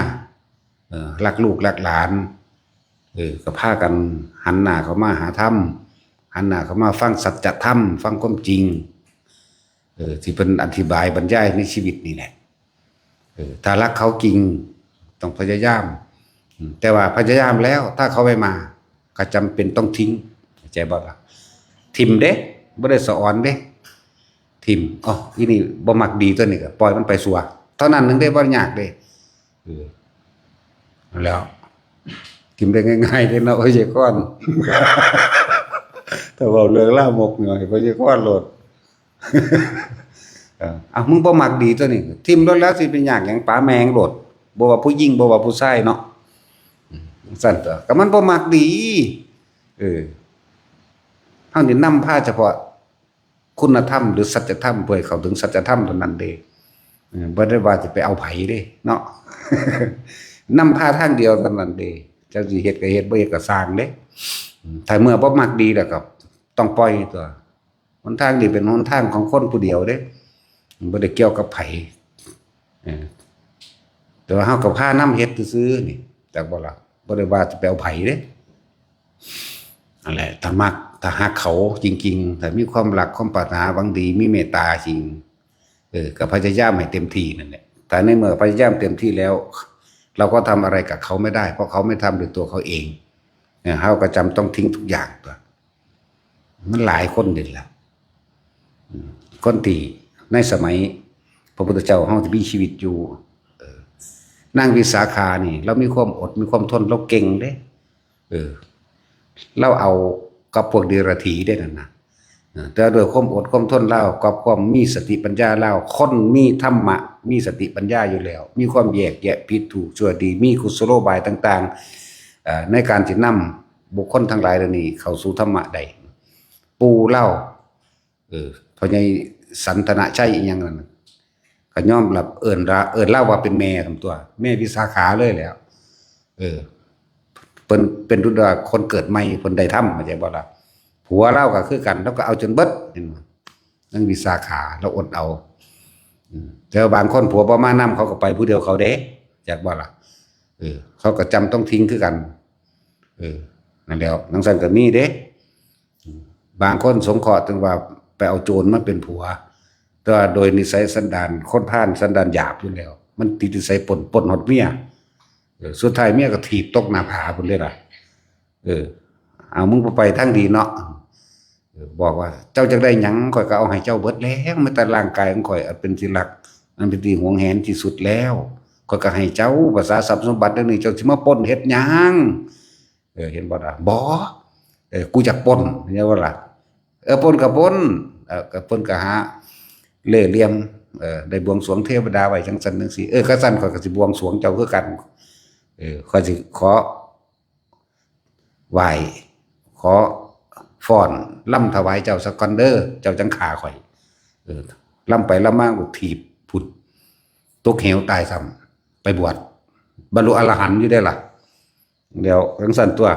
เออ รักลูกรักหลาน เออ ก็พากันหันหน้าเข้ามาหาธรรม หันหน้าเข้ามาฟังสัจธรรม ฟังความจริง เออ ที่เพิ่นอธิบายบรรยายในชีวิตนี่แหละ เออ ถ้ารักเขาจริง ต้องพยายาม อืม แต่ว่าพยายามแล้ว ถ้าเขาไม่มา ก็จำเป็นต้องทิ้ง เข้าใจบ่ล่ะ ถิ่มเด้ บ่ได้สะออนเด้ ถิ่ม อ๋อ อีนี่บ่มักดีตั๊วนี่ ก็ปล่อยมันไปซัว เท่านั้นหนึ่งเด้ บ่ยากเด้ เออ แล้ว ถิ่มได้ง่ายๆเด้เนาะ พ่อใหญ่คอน ถ้าเว้าเรื่องลามกนี่ ให้พ่อใหญ่คอนโลด เออ เอา มึงบ่มักดีตั๊วนี่ ถิ่มโลดแล้ว สิเป็นยากหยัง ปาแม่งโลด บ่ว่าผู้หญิง บ่ว่าผู้ชายเนาะ อืม ซั่นตั๊ว ก็มันบ่มักดี เออ เฮานี่นำพาเฉพาะคุณธรรมหรือสัจธรรม เพื่อให้เข้าถึงสัจธรรมเท่านั้นเด้ เออ บ่ได้ว่าสิไปเอาไผเด้เนาะ นำพาทางเดียวเท่านั้นเด้ เจ้าสิเฮ็ดก็เฮ็ด บ่เฮ็ดก็ซ่างเด้ อืม ถ้าเมื่อบ่มักดีแล้วก็ต้องปล่อยตั๊ว หนทางนี้เป็นหนทางของคนผู้เดียวเด้ บ่ได้เกี่ยวกับไผ เออ แต่ว่าเฮาก็พานำเฮ็ดซื่อๆนี่ จักบ่ล่ะ บ่ได้ว่าสิไปเอาไผเด้ นั่นแหละ ถ้ามัก ถ้าฮักเขาจริงๆ ถ้ามีความรัก ความปรารถนาหวังดี มีเมตตาจริง เออ ก็พยายามให้เต็มที่นั่นแหละ แต่ในเมื่อพยายามเต็มที่แล้ว เราก็ทำอะไรกับเขาไม่ได้ เพราะเขาไม่ทำด้วยตัวเขาเอง เนี่ย เฮาก็จำต้องทิ้งทุกอย่างตั๊ว มันหลายคนเด้ล่ะ อืม คนที่ในสมัยพระพุทธเจ้าเฮาที่มีชีวิตอยู่ เออ นางวิสาขานี่ ลาวมีความอด มีความทน ลาวเก่งเด้ เออ ลาวเอากับพวกเดรัจฉีได้นั่นนะ เออ แต่ด้วยความอดความทนลาว กับความมีสติปัญญาลาว คนมีธรรมะ มีสติปัญญาอยู่แล้ว มีความแยกแยะผิดถูกชั่วดี มีกุศโลบายต่างๆ เอ่อ ในการที่นำบุคคลทั้งหลายเหล่านี้เข้าสู่ธรรมะได้ ปู่ลาว เออ พ่อใหญ่สันทนะชัยอิหยังนั่นน่ะ ก็ยอมรับ เอิ้นลา เอิ้นลาวว่าเป็นแม่ตั๊ว แม่วิสาขาเลยแหล้ว เออ เพิ่นเป็นดุจว่าคนเกิดใหม่ เพิ่นได้ธรรม เข้าใจบ่ล่ะ ผัวลาวก็คือกัน ลาวก็เอาจนเบิด เห็นบ่ นางวิสาขา ลาวอดเอา อืม แต่ว่าบางคนผัวบ่มานำ เขาก็ไปผู้เดียวเขาเด้ จักบ่ล่ะ เออ เขาก็จำต้องทิ้งคือกัน เออ นั่นแหล้ว จั่งซั้นก็มีเด้ อืม บางคนสงเคราะห์ถึงว่าไปเอาโจรมาเป็นผัว แต่ว่าโดยนิสัยสันดานคนพาลสันดานหยาบอยู่แล้ว มันติดนิสัยปล้น ปล้นฮอดเมีย เออ สุดท้ายเมียก็ถีบตกหน้าผาพุ้นเลยล่ะ เออ เอา มึงบ่ไปทางดีเนาะ เออ บอกว่า เจ้าจักได้หยัง ข้อยก็เอาให้เจ้าเบิดแล้ว แม้แต่ร่างกายของข้อยอันเป็นที่รัก อันเป็นที่หวงแหนที่สุดแล้ว ข้อยก็ให้เจ้า ภาษาทรัพย์สมบัติเดี๋ยวนี้ เจ้าสิมาปล้นเฮ็ดหยัง เออ เห็นบ่ล่ะ บ่ เออ กูอยากปล้น เห็นบ่ล่ะ เออ ปล้นก็ปล้น เออ ก็ปล้นก็หาเล่ห์เหลี่ยม เออ ได้บวงสรวงเทวดาไว้จั่งซั้นจั่งซี้ เออ คันซั้นข้อยก็สิบวงสรวงเจ้าคือกัน เออ ข้อยสิขอ ไหว้ ขอฟ้อนรำถวายเจ้าซะก่อนเด้อ เจ้าจั่งฆ่าข้อย เออ รำไปรำมาก็ถีบพุ้น ตกเหวตายซ้ำ ไปบวช บรรลุอรหันต์อยู่เด้ล่ะ เดี๋ยวจั่งซั้นตั๊ว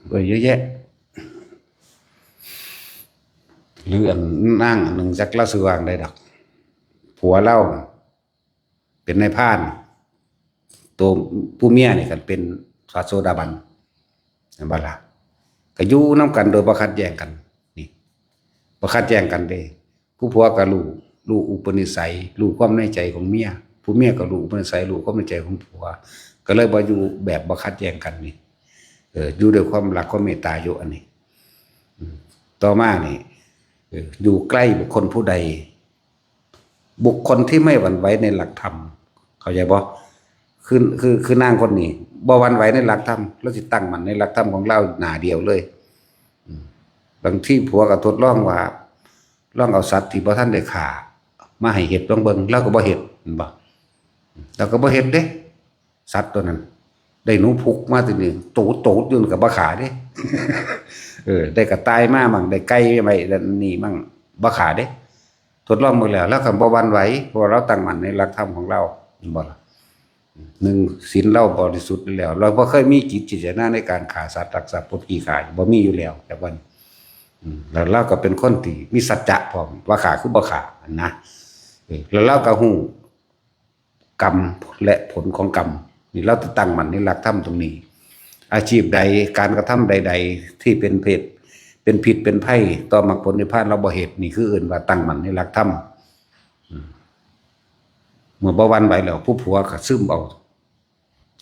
เอ้ย เยอะแยะ หรืออันนางอันหนึ่งจักลาวชื่อว่าจั่งใดดอก ผัวลาวเป็นนายพราน ตัวผู้เมียนี่ก็เป็นพระโสดาบัน เห็นบ่ล่ะ ก็อยู่นำกันโดยบ่ขัดแย้งกัน นี่ บ่ขัดแย้งกันเด้ ผู้ผัวก็รู้ รู้อุปนิสัย รู้ความในใจของเมีย ผู้เมียก็รู้อุปนิสัย รู้ความในใจของผัว ก็เลยบ่อยู่แบบบ่ขัดแย้งกันนี่ เออ อยู่ด้วยความรักความเมตตาอยู่อันนี้ อืม ต่อมานี่ เออ อยู่ใกล้บุคคลผู้ใด บุคคลที่ไม่หวั่นไหวในหลักธรรม เข้าใจบ่ คือ คือ คือนางคนนี้ บ่หวั่นไหวในหลักธรรม ลาวสิตั้งมั่นในหลักธรรมของลาวหน้าเดียวเลย อืม บางทีผัวก็ทดลองว่า ลองเอาสัตว์ที่บ่ทันได้ฆ่า มาให้เฮ็ดลองเบิ่ง ลาวก็บ่เฮ็ด เห็นบ่ ลาวก็บ่เฮ็ดเด้ สัตว์ตัวนั้น ได้หนูพุกมาตัวหนึ่ง โตโตอยู่นั่นก็บ่ฆ่าเด้ เออ ได้กระต่ายมามั่ง ได้ไก่ไว้นี่มั่ง บ่ฆ่าเด้ ทดลองเบิ่งแล้ว ลาวก็บ่หวั่นไหว เพราะว่าลาวตั้งมั่นในหลักธรรมของลาว เห็นบ่ล่ะ หนึ่ง ศีลลาวบริสุทธิ์อยู่แล้ว ลาวบ่เคยมีจิตเจตนาในการฆ่าสัตว์ ลักทรัพย์ ปล้นจี้ฆ่า บ่มีอยู่แล้ว แต่ว่า อืม แล้วลาวก็เป็นคนที่มีสัจจะพร้อม ว่าฆ่าคือบ่ฆ่า นะ เออ แล้วลาวก็ฮู้กรรมและผลของกรรม นี่ลาวจะตั้งมั่นในหลักธรรมตรงนี้ อาชีพใด การกระทำใดๆ ที่เป็นเพศ เป็นพิษเป็นภัยต่อมรรคผลนิพพาน ลาวบ่เฮ็ด นี่คือเอิ้นว่าตั้งมั่นในหลักธรรม อืม เมื่อบ่หวั่นไหวแล้ว ผู้ผัวก็ซึมเอา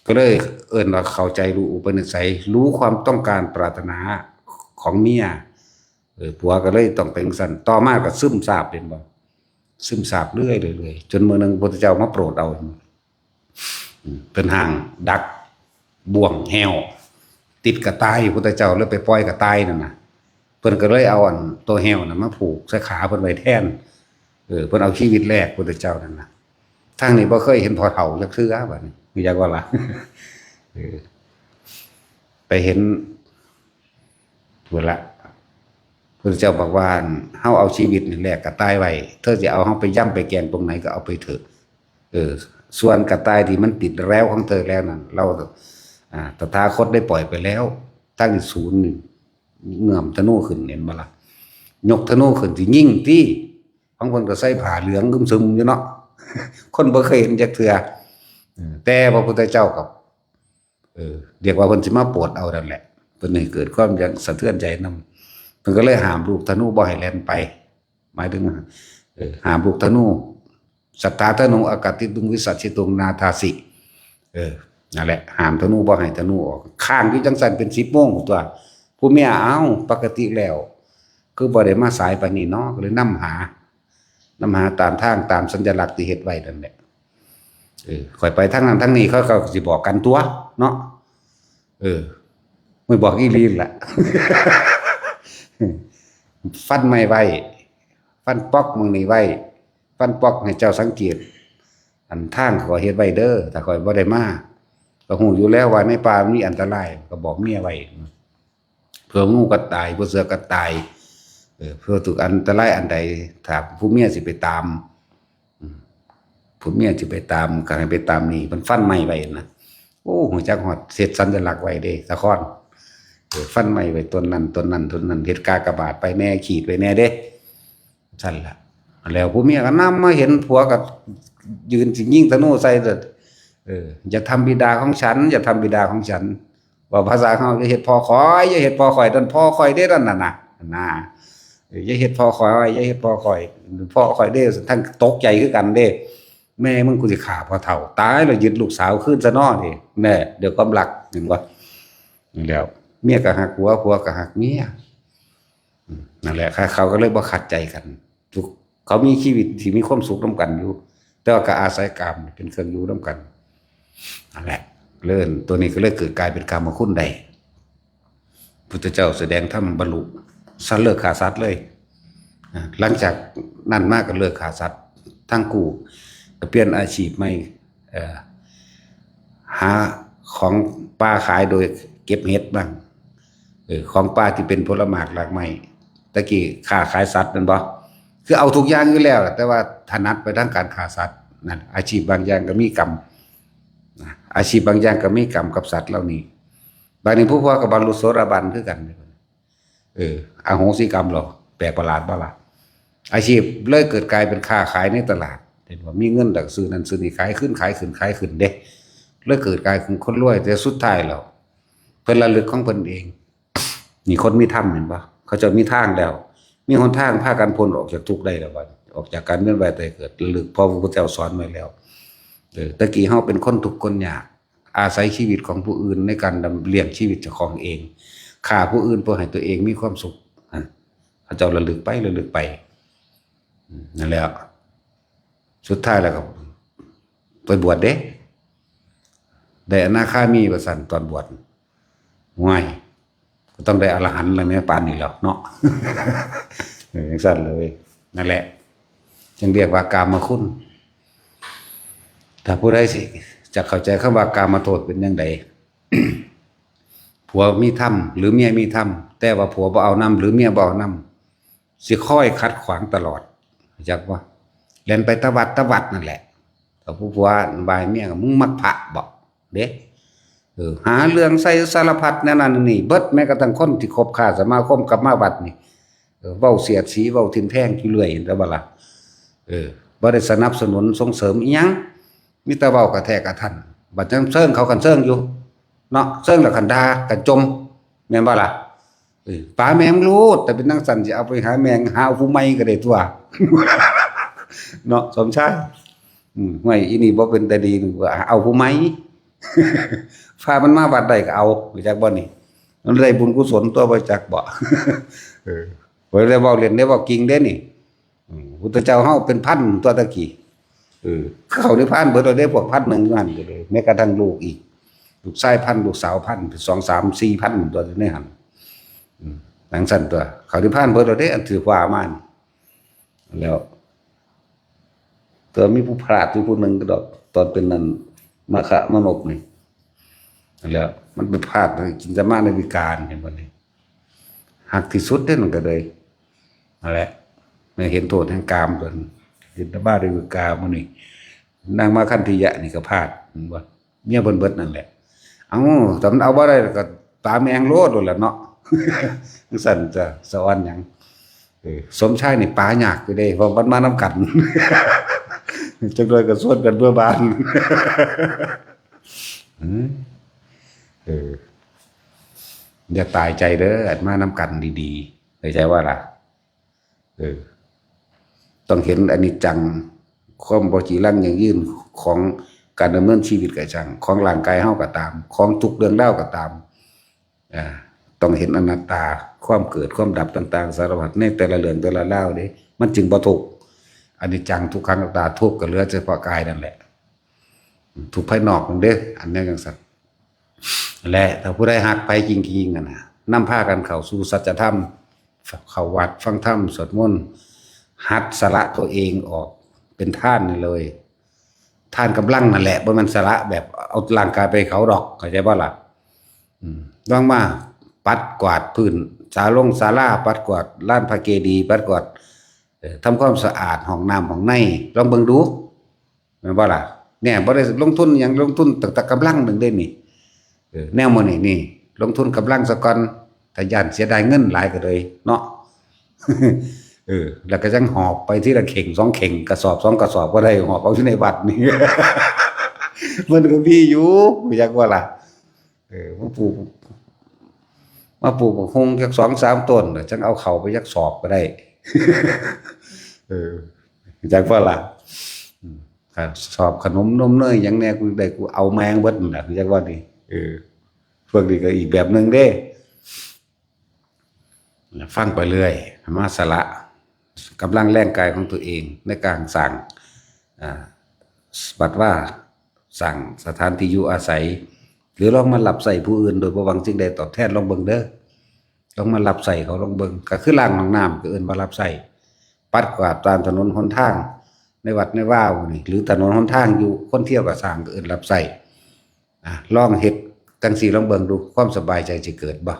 ก็เลยเอิ้นว่าเข้าใจรู้อุปนิสัย รู้ความต้องการปรารถนาของเมีย เออ ผัวก็เลยต้องเป็นจั่งซั้น ต่อมาก็ซึมซาบ เห็นบ่ ซึมซาบเรื่อยๆ เรื่อยๆ จนมื้อหนึ่งพระพุทธเจ้ามาโปรดเอา อืม เพิ่นห้างดักบ่วงแฮว ติดกระต่าย พระพุทธเจ้าเลยไปปล่อยกระต่ายนั่นน่ะ เพิ่นก็เลยเอาอันตัวแฮวน่ะมาผูกใส่ขาเพิ่นไว้แทน เออ เพิ่นเอาชีวิตแลกพุทธเจ้านั่นน่ะ ทางนี้บ่เคยเห็นพ่อเฒ่าจักเทื่อ บัดนี้ รู้จักบ่ล่ะ เออ ไปเห็น พุ้นละ พุทธเจ้าบอกว่า เฮาเอาชีวิตนี่แลกกระต่ายไว้ เธอจะเอาเฮาไปย่ำไปแกงตรงไหนก็เอาไปเถอะ เออ ส่วนกระต่ายที่มันติดแร้วของเธอแล้วนั่น เรา อ่า ตถาคตได้ปล่อยไปแล้ว ทั้งศูนย์นี่ เงื้อมธนูขึ้น เห็นบ่ล่ะ ยกธนูขึ้นสิยิงติ ของเพิ่นก็ใส่ผ้าเหลืองอึมครึมอยู่เนาะ คนบ่เคยเห็นจักเทื่อ เออ แต่พระพุทธเจ้ากับ เออ เรียกว่าเพิ่นสิมาโปรดเอานั่นแหละ เพิ่นให้เกิดความอยากสะเทือนใจนำ เพิ่นก็เลยห้ามลูกธนูบ่ให้แล่นไป หมายถึง เออ ห้ามลูกธนู สัตถาธนู อากาติตุง วิสัชชิตุง นาทาสิ เออ นั่นแหละ ห้ามธนู บ่ให้ธนูออก ค้างอยู่จั่งซั้นเป็นสิบโมงตั๊ว ผู้เมีย เอ้า ปกติแล้ว คือบ่ได้มาสายปานนี้เนาะ ก็เลยนำหา นำหาตามทาง ตามสัญลักษณ์ที่เฮ็ดไว้นั่นแหละ เออ ข้อยไปทางนั้นทางนี้ เขาก็สิบอกกันตั๊วเนาะ เออ ไม่บอกอีหลีล่ะ ฟันไม้ไว้ ฟันป๊อกหม่องนี้ไว้ ฟันป๊อกให้เจ้าสังเกต อันทางข้อยเฮ็ดไว้เด้อ ถ้าข้อยบ่ได้มา ก็ฮู้อยู่แล้วว่าในป่ามันมีอันตราย ก็บอกเมียไว้ เผื่องูกัดตาย เผื่อเสือกัดตาย เออ เผื่อถูกอันตรายอันใด ถ้าผู้เมียสิไปตาม อืม ผู้เมียสิไปตาม ก็ให้ไปตามนี่ มันฟันไม้ไว้นะ โอ้ ฮู้จักฮอด เฮ็ดสัญลักษณ์ไว้เด้ สะคอน เออ ฟันไม้ไว้ต้นนั้น ต้นนั้น ต้นนั้น เฮ็ดกากบาทไปแน่ ขีดไว้แน่เด้ ซั่นล่ะ แล้วผู้เมียก็นำมาเห็นผัวก็ยืนสิยิงธนูใส่ เออ อย่าทำบิดาของฉัน อย่าทำบิดาของฉัน ว่าภาษาเฮา อย่าเฮ็ดพ่อข้อย อย่าเฮ็ดพ่อข้อย นั่นพ่อข้อยเด้ นั่นน่ะนะ นะ เออ อย่าเฮ็ดพ่อข้อย อย่าเฮ็ดพ่อข้อย พ่อข้อยเด้ ทั้งตกใจคือกันเด้ แม่มึง กูสิฆ่าพ่อเฒ่า ตายแล้ว ยึดลูกสาวคืนซะเนาะนี่ แน่ เดี๋ยวความรัก เห็นบ่ นี่แหล้ว เมียก็ฮักผัว ผัวก็ฮักเมีย อืม นั่นแหละ เขาก็เลยบ่ขัดใจกัน ทุก เขามีชีวิตที่มีความสุขนำกันอยู่ แต่ว่าก็อาศัยกามเป็นเครื่องอยู่นำกัน นั่นแหละ เรื่องตัวนี้ก็เลยเกิดกลายเป็นกามคุณได้ พุทธเจ้าแสดงธรรมบรรลุ สัตว์เลิกฆ่าสัตว์เลย อ่า หลังจากนั้นมาก็เลิกฆ่าสัตว์ทั้งคู่ ก็เปลี่ยนอาชีพใหม่ เอ่อ หาของป่าขายโดยเก็บเห็ดบ้าง เออ ของป่าที่เป็นผลหมากรากไม้ ตะกี้ค้าขายสัตว์แม่นบ่ คือเอาทุกอย่างอยู่แล้วล่ะ แต่ว่าถนัดไปทางการฆ่าสัตว์ นั่น อาชีพบางอย่างก็มีกรรม นะ อาชีพบางอย่างก็มีกรรมกับสัตว์เหล่านี้ บาดนี้ผู้พ่อก็บรรลุโสดาบันคือกัน เออ อโหสิกรรมเหรอ แปลกประหลาดบ่ล่ะ อาชีพเลยเกิดกลายเป็นค้าขายในตลาด เห็นว่ามีเงินแล้วก็ซื้อนั่นซื้อนี่ ขายขึ้น ขายขึ้น ขายขึ้นเด้ เลยเกิดกลายเป็นคนรวย แต่สุดท้ายแล้ว เพิ่นระลึกของเพิ่นเอง นี่คนมีธรรมเห็นบ่ เขาเจ้ามีทางแล้ว มีหนทางพากันพ้นออกจากทุกข์ได้แล้วบัดนี้ ออกจากการเวียนว่ายตายเกิด ระลึก เพราะพระพุทธเจ้าสอนไว้แล้ว เออ ตะกี้เฮาเป็นคนทุกข์คนยาก อาศัยชีวิตของผู้อื่นในการดำเลี้ยงชีวิตเจ้าของเอง ฆ่าผู้อื่นเพื่อให้ตัวเองมีความสุข ฮะ เขาเจ้าระลึกไป ระลึกไป อืม นั่นแหละ สุดท้ายแล้วก็ไปบวชเด้ ได้อนาคามีว่าซั่น ตอนบวช ห่วย ก็ต้องได้อรหันต์แล้วแม่ ปานนี้แล้วเนาะ เออ จั่งซั่นเลย นั่นแหละ จึงเรียกว่ากามคุณ ถ้าผู้ใดสิจะเข้าใจคำว่ากามโทษเป็นจั่งใด ผัวมีธรรมหรือเมียมีธรรม แต่ว่าผัวบ่เอานำหรือเมียบ่เอานำ สิคอยขัดขวางตลอด จักว่า แล่นไปตะวัดตะวัดนั่นแหละ ถ้าผู้ผัวบายเมียก็ "มึงมักพระบ่" เด้ เออ หาเรื่องใส่สารพัดแนวนั้นนี่เบิด แม้กระทั่งคนที่คบค้าสมาคมกับมาวัดนี่ เออ เว้าเสียดสี เว้าทิ่มแทงอยู่เรื่อย เห็นบ่ล่ะ เออ บ่ได้สนับสนุนส่งเสริมอิหยัง มีแต่เว้ากระแทกกระทัน บัดจั่งเซิงเขากันเซิงอยู่ เนาะ เซิงแล้วกันด่ากันจ่ม แม่นบ่ล่ะ เออ ปาแม่งโลด แต่เป็นจั่งซั่นสิเอาไปหาแม่ง หาเอาผู้ใหม่ก็ได้ตั๊ว เนาะ สมชาย อืม ห่วย อีนี่บ่เป็นตาดี นึกว่าเอาผู้ใหม่ พามันมาวัดได้ก็เอา รู้จักบ่นี่ มันได้บุญกุศลตั๊ว บ่จักบ่ เออ บ่ได้เว้าเล่น ได้เว้าจริงเด้นี่ อืม พุทธเจ้าเฮาเป็นพันตั๊วตะกี้ เออ เข้านิพพานเบิดแล้วเด้ พวกพันหนึ่งอยู่หั่นก็เลย แม้กระทั่งลูกอีก ลูกชายพัน ลูกสาวพัน เป็นสอง สาม สี่พันตั๊วในหั่น อืม จั่งซั่นตั๊ว เข้านิพพานเบิดแล้วเด้ อันถือว่ามานี่ แล้ว แต่มีผู้พลาดอยู่ผู้หนึ่งก็ดอก ตอนเป็นนั่น มาคะมานพนี่ แล้วมันไปพลาดกินจะมาในวิการ เห็นบ่นี่ ฮักที่สุดเด้ มันก็เลย นั่นแหละ มันเห็นโทษแห่งกามเพิ่น เห็นแต่บ้าด้วยกามมื้อนี้ นางมาคันธิยะนี่ก็พลาด เห็นบ่ เมียเพิ่นเบิดนั่นแหละ เอ้า แต่มันเอาบ่ได้ก็ตาแมงโลดโลดแหละเนาะ จั่งซั่นจะสะออนหยัง เออ สมชายนี่ปายากอยู่เด้ เพราะมันมานำกัน จักหน่อยก็ชวนกันเมือบาน อืม เออ อย่าตายใจเด้อ อันมานำกันดีๆ เข้าใจว่าล่ะ เออ ต้องเห็นอนิจจัง ความบ่จีรังยั่งยืนของการดำเนินชีวิตก็ช่าง ของร่างกายเฮาก็ตาม ของทุกเรื่องราวก็ตาม อ่า ต้องเห็นอนัตตา ความเกิดความดับต่างๆ สารพัดในแต่ละเรื่องแต่ละราวเด้ มันจึงบ่ทุกข์ อนิจจังทุกขังอนัตตา ทุกข์ก็เหลือเฉพาะกายนั่นแหละ ทุกข์ภายนอกนั่นเด้ อันนี้จั่งซั่น และถ้าผู้ใดฮักไผจริงๆ อะนะ นำพากันเข้าสู่สัจธรรม เข้าวัดฟังธรรม สวดมนต์ หัดสละตัวเองออกเป็นทานนี่เลย ทานกำลังนั่นแหละ บ่แม่นสละแบบเอาร่างกายไปให้เขาดอก เข้าใจบ่ล่ะ อืม ลองมาปัดกวาดพื้นศาลงศาลา ปัดกวาดลานพระเจดีย์ ปัดกวาด เอ่อ ทำความสะอาดห้องน้ำห้องใน ลองเบิ่งดู แม่นบ่ล่ะ เนี่ย บ่ได้ลงทุนหยัง ลงทุนตั้งแต่กำลังหนึ่งเด้นี่ เออ แนวมื้อนี้นี่ ลงทุนกำลังซะก่อน ถ้าย้านเสียดายเงินหลายก็เลยเนาะ เออ แล้วก็จั่งหอบไปทีละเข่งสองเข่ง กระสอบสองกระสอบก็ได้ หอบเอาอยู่ในวัดนี่ มันก็มีอยู่ อยากว่าล่ะ เออ มาปลูก มาปลูกบักฮุ่งจักสองสามต้น แล้วจั่งเอาเข้าไปจักสอบก็ได้ เออ อยากว่าล่ะ อืม ครับ สอบขนมนมเนยหยังแน่ กูได้ กูเอาแม่งเบิดนั่นแหละ อยากว่านี่ เออ พวกนี้ก็อีกแบบหนึ่งเด้ ฟังไปเรื่อย มาสละกำลังแรงกายของตัวเองในการสร้าง อ่า บัดว่าสร้างสถานที่อยู่อาศัย หรือลองมารับใช้ผู้อื่นโดยบ่หวังสิ่งใดตอบแทน ลองเบิ่งเด้อ ลองมารับใช้เขา ลองเบิ่ง ก็คือล้างห้องน้ำก็เอิ้นว่ารับใช้ ปัดกวาดตามถนนหนทาง ในวัดในวาหมู่นี่ หรือถนนหนทางอยู่ คนเที่ยวก็สร้างก็เอิ้นรับใช้ อ่ะ ลองเฮ็ดจั่งซี้ ลองเบิ่งดู ความสบายใจสิเกิดบ่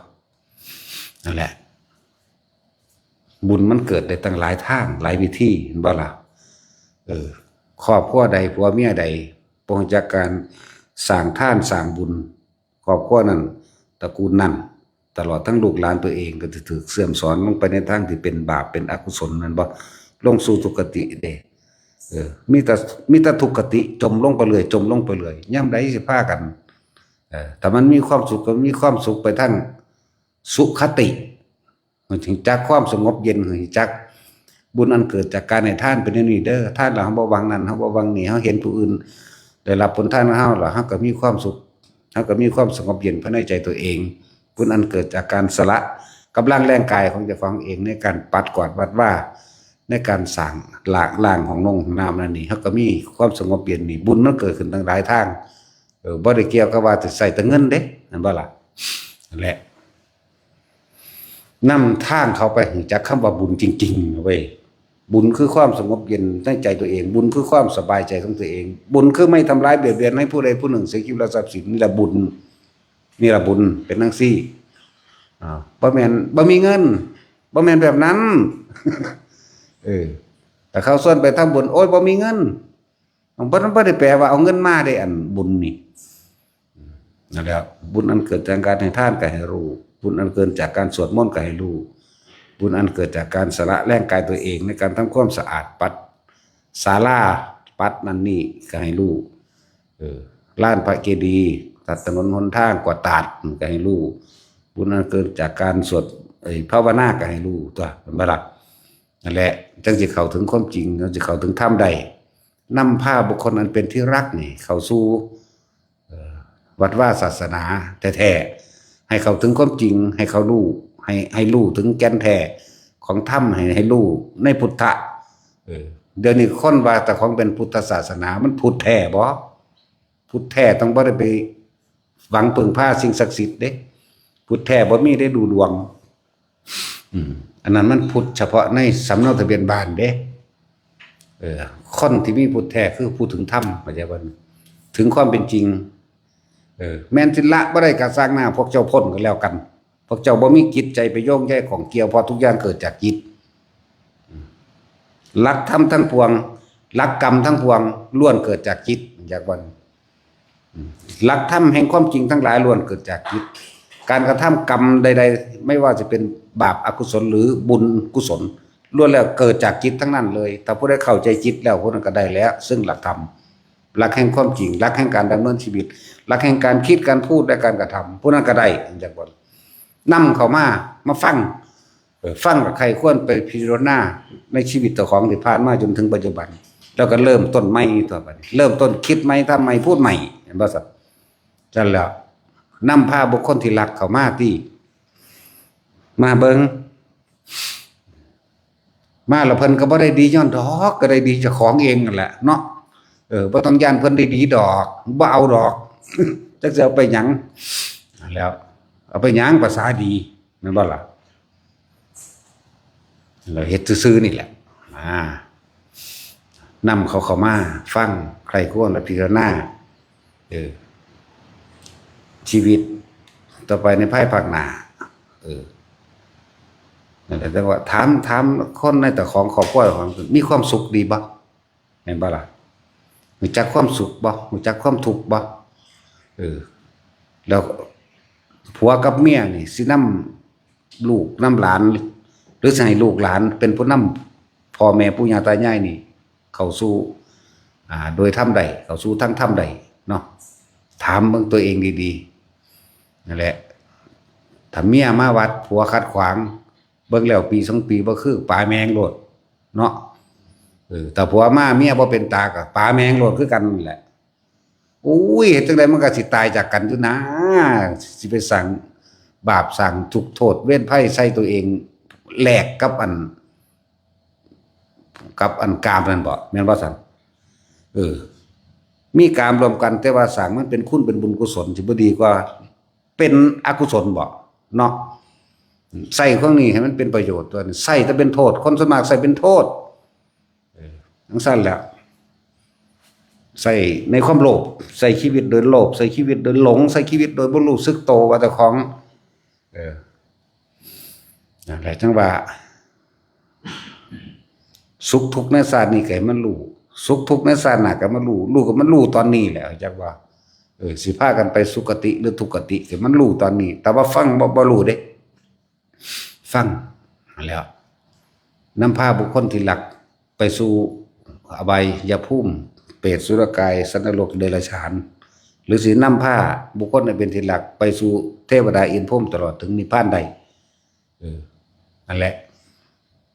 นั่นแหละ บุญมันเกิดได้ตั้งหลายทาง หลายวิธี เห็นบ่ล่ะ เออ ครอบครัวใด ผัวเมียใด บ่รู้จักการสร้างทาน สร้างบุญ ครอบครัวนั้น ตระกูลนั้น ตลอดทั้งลูกหลานตัวเอง ก็จะถูกเสื่อมสอนลงไปในทางที่เป็นบาป เป็นอกุศล แม่นบ่ ลงสู่ทุกขติเด้ เออ มีแต่ มีแต่ทุกขติ จ่มลงไปเรื่อย จ่มลงไปเรื่อย ยามใดสิพากัน เออ ถ้ามันมีความสุขก็มีความสุขไปทางสุขติ มันถึงจักความสงบเย็น ถึงจัก บุญอันเกิดจากการให้ทานเป็นอย่างนี้เด้อ ทานแล้วเฮาบ่หวังนั่น เฮาบ่หวังนี่ เฮาเห็นผู้อื่นได้รับผลทานของเฮาแล้ว เฮาก็มีความสุข เฮาก็มีความสงบเย็นภายในใจตัวเอง บุญอันเกิดจากการสละกำลังแรงกายของเจ้าของเองในการปัดกวาดวัดว่า ในการสร้างล้าง ล้างห้องนงห้องน้ำนั่นนี่ เฮาก็มีความสงบเย็นนี่ บุญมันเกิดขึ้นตั้งหลายทาง เออ บ่ได้เกี่ยวกับว่าจะใส่แต่เงินเด้ นั่นบ่ล่ะ นั่นแหละ นำทางเขาไปรู้จักคำว่าบุญจริงๆ เว้ย บุญคือความสงบเย็นในใจตัวเอง บุญคือความสบายใจของตัวเอง บุญคือไม่ทำร้ายเบียดเบียนให้ผู้ใดผู้หนึ่งเสียชีวิตและทรัพย์สิน นี่แหละบุญ นี่แหละบุญ เป็นจั่งซี้ อ่า บ่แม่น บ่มีเงิน บ่แม่นแบบนั้น เออ แต่เขาชวนไปทำบุญ โอ้ย บ่มีเงิน มันบ่ มันบ่ได้แปลว่าเอาเงินมาได้อันบุญนี่ นั่นแหละ บุญอันเกิดจากการให้ทานก็ให้รู้ บุญอันเกิดจากการสวดมนต์ก็ให้รู้ บุญอันเกิดจากการสละแรงกายตัวเองในการทำความสะอาดปัดศาลาปัดนั่นนี่ก็ให้รู้ เออ ลานพระเจดีย์ ตัดถนนหนทาง กวาดตาดก็ให้รู้ บุญอันเกิดจากการสวด เอ่อ ภาวนาก็ให้รู้ตั๊ว แม่นบ่ล่ะ นั่นแหละ จั่งสิเข้าถึงความจริง จั่งสิเข้าถึงธรรมได้ นำพาบุคคลอันเป็นที่รักนี่เข้าสู่ เอ่อ วัดวาศาสนาแท้ๆ ให้เข้าถึงความจริง ให้เขารู้ ให้ ให้รู้ถึงแก่นแท้ของธรรม ให้ ให้รู้ในพุทธะ เออ เดี๋ยวนี้คนว่าเจ้าของเป็นพุทธศาสนา มันพุทธแท้บ่ พุทธแท้ต้องบ่ได้ไปหวังพึ่งพาสิ่งศักดิ์สิทธิ์เด้ พุทธแท้บ่มีได้ดูดวง อืม อันนั้นมันพุทธเฉพาะในสำเนาทะเบียนบ้านเด้ เออ คนที่มีพุทธแท้คือผู้ถึงธรรม เข้าใจบ่ ถึงความเป็นจริง เออ แม่นสิละบ่ได้ก็ซ่างหน้า พวกเจ้าพ้นก็แล้วกัน พวกเจ้าบ่มีจิตใจไปโยงใยข้องเกี่ยว เพราะทุกอย่างเกิดจากจิต หลักธรรมทั้งปวง หลักกรรมทั้งปวง ล้วนเกิดจากจิต อยากว่า หลักธรรมแห่งความจริงทั้งหลายล้วนเกิดจากจิต การกระทำกรรมใดๆ ไม่ว่าจะเป็นบาปอกุศลหรือบุญกุศล ล้วนแล้วเกิดจากจิตทั้งนั้นเลย ถ้าผู้ใดเข้าใจจิตแล้ว ผู้นั้นก็ได้แล้ว ซึ่งหลักธรรม หลักแห่งความจริง หลักแห่งการดำเนินชีวิต หลักแห่งการคิด การพูด และการกระทำ ผู้นั้นก็ได้ อยากว่า นำเข้ามา มาฟัง เออ ฟังแล้วใคร่ครวญไปพิจารณาในชีวิตเจ้าของที่ผ่านมาจนถึงปัจจุบัน แล้วก็เริ่มต้นใหม่ตั๊วบัดนี้ เริ่มต้นคิดใหม่ ทำใหม่ พูดใหม่ เห็นบ่ซั่น ซั่นแล้ว นำพาบุคคลที่รักเข้ามาติ มาเบิ่ง มาแล้วเพิ่นก็บ่ได้ดีย้อนดอก ก็ได้ดีเจ้าของเองนั่นแหละเนาะ เออ บ่ต้องย้านเพิ่นได้ดีดอก บ่เอาดอก จักสิเอาไปหยัง แล้ว เอาไปหยัง ภาษาดี แม่นบ่ล่ะ เราเฮ็ดซื่อๆ นี่แหละ อ่า นำเขาเข้ามาฟัง ใคร่ครวญและพิจารณา เออ ชีวิตต่อไปในภายภาคหน้า เออ นั่นแหละ แต่ว่าถาม ถามคนในเจ้าของครอบครัวของ มีความสุขดีบ่ แม่นบ่ล่ะ รู้จักความสุขบ่ รู้จักความทุกข์บ่ เออ แล้วผัวกับเมียนี่สินำลูกนำหลาน หรือสิให้ลูกหลานเป็นผู้นำพ่อแม่ปู่ย่าตายายนี่ เข้าสู่ อ่า โดยธรรมใด เข้าสู่ทางธรรมใดเนาะ ถามเบิ่งตัวเองดีๆ นั่นแหละ ถ้าเมียมาวัด ผัวขัดขวาง เบิ่งแล้วปีสองปีบ่คือ ปาแม่งโลดเนาะ เออ ถ้าผัวมาเมียบ่เป็นตาก็ปาแม่งโลดคือกันนั่นแหละ โอ้ย เฮ็ดจั่งใดมันก็สิตายจากกันอยู่นะ สิไปสร้างบาปสร้างทุกข์โทษเวรภัยใส่ตัวเอง แลกกับอัน กับอันกามนั่นบ่ แม่นบ่ซั่น เออ มีกามร่วมกัน แต่ว่าสร้างมันเป็นคุณเป็นบุญกุศล สิบ่ดีกว่าเป็นอกุศลบ่ เนาะ ใส่ของนี่ให้มันเป็นประโยชน์ตั๊วนี้ ใส่แต่เป็นโทษ คนส่วนมากใส่เป็นโทษ เออ จั่งซั่นแหละ ใส่ในความโลภ ใส่ชีวิตโดยโลภ ใส่ชีวิตโดยหลง ใส่ชีวิตโดยบ่รู้สึกโตว่าเจ้าของ เออ นั่นแหละ จั่งว่า สุขทุกข์ในชาตินี้ก็ให้มันรู้ สุขทุกข์ในชาติหน้าก็ให้มันรู้ รู้ก็มันรู้ตอนนี้แหละ จักว่า เออ สิพากันไปสุคติหรือทุกขติก็ให้มันรู้ตอนนี้ แต่ว่าฟังบ่ บ่รู้เด้ ฟังแล้ว นำพาบุคคลที่รักไปสู่อบายภูมิ เปรต สุรกาย สัตว์นรก เดรัจฉาน หรือสินำพาบุคคลอันเป็นที่รักไปสู่เทวดาอินทร์พรหมตลอดถึงนิพพานได้ เออ นั่นแหละ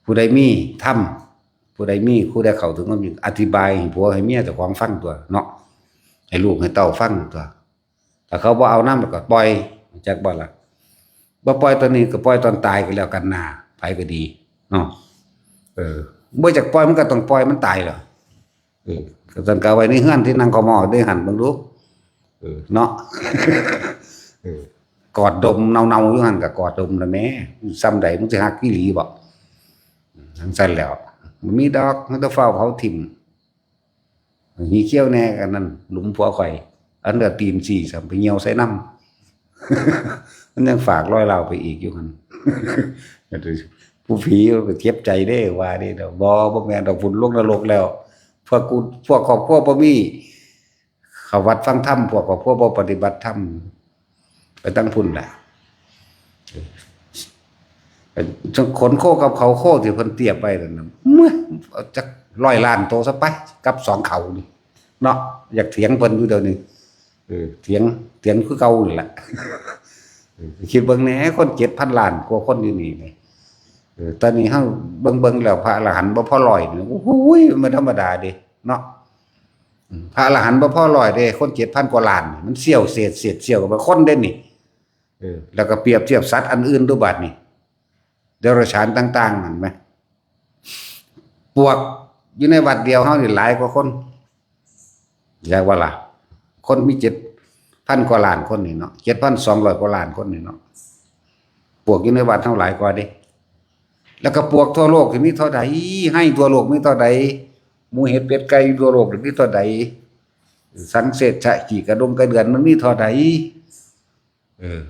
ผู้ใดมีธรรม ผู้ใดมีผู้ใดเข้าถึงความจริงอธิบายให้ผัวให้เมียเจ้าของฟังตัวเนาะ ให้ลูกให้เต้าฟังตัว ถ้าเขาบ่เอานำแล้วก็ปล่อย จักบ่ล่ะ บ่ปล่อยตอนนี้ก็ปล่อยตอนตายก็แล้วกันนา ไผก็ดีเนาะ เออ บ่อยากปล่อยมันก็ต้องปล่อยมันตายเหรอ เออ ก็ต้องกะไว้ในเฮือนที่นั่งกมได้หันเบิ่งดู เออ เนาะ เออ กอดดมเนาๆอยู่หั่นก็กอดดมละแม่ ซ่ำใดมึงสิฮักอีหลีบ่ จั่งซั่นแหล้ว มันมีดอก มันก็ฟ้าวเผาถิ่ม หีเขี้ยวแน่กันนั่น หลุมผัวข่อย อันเดียวตีนสี่สามไปเหี่ยวใส่น้ำ มันยังฝากรอยเล่าไปอีกอยู่หั่น ผู้ผีก็เจ็บใจเด้ว่าเด้ดอก บ่ บ่แม่นดอก พุ่นลงนรกแล้ว พวกกู พวกครอบครัวบ่มี เข้าวัดฟังธรรม พวกครอบครัวบ่ปฏิบัติธรรม ไปตั้งพุ่นแหละ ไปขนโคกับเขาโคที่เพิ่นเตรียมไว้นั่นน่ะ เมื่อ เอาจักร้อยล้านโตซะไป กับสองเขานี่ เนาะ อยากเถียงเพิ่นอยู่เดี๋ยวนี้ เออ เถียง เถียงคือเก่านี่แหละ เออ คิดเบิ่งแหน่ คนเจ็ดพันล้านกว่าคนอยู่นี่นี่ เออ ตอนนี้เฮาเบิ่งๆแล้ว พระอรหันต์บ่พอร้อยนี่ โอ้โหย มันธรรมดาเด้ เนาะ อืม พระอรหันต์บ่พอร้อยเด้ คนเจ็ดพันกว่าล้านนี่ มันเสี้ยวเศษ เศษเสี้ยวกับคนเด้นี่ เออ แล้วก็เปรียบเทียบสัตว์อันอื่นดูบัดนี่ เดรัจฉานต่างๆนั่นไหม ปวกอยู่ในวัดเดียวเฮานี่หลายกว่าคน อยากว่าล่ะ คนมีเจ็ดพันกว่าล้านคนนี่เนาะ เจ็ดพันสองร้อยกว่าล้านคนนี่เนาะ ปวกอยู่ในวัดเฮาหลายกว่าเด้ แล้วก็ปวกทั่วโลกนี่มีเท่าใด ไฮ่ทั่วโลกมีเท่าใด หมูเห็ดเป็ดไก่ทั่วโลกนี่มีเท่าใด สังเสชะขี้กระดงกระเดือนมันมีเท่าใด เออ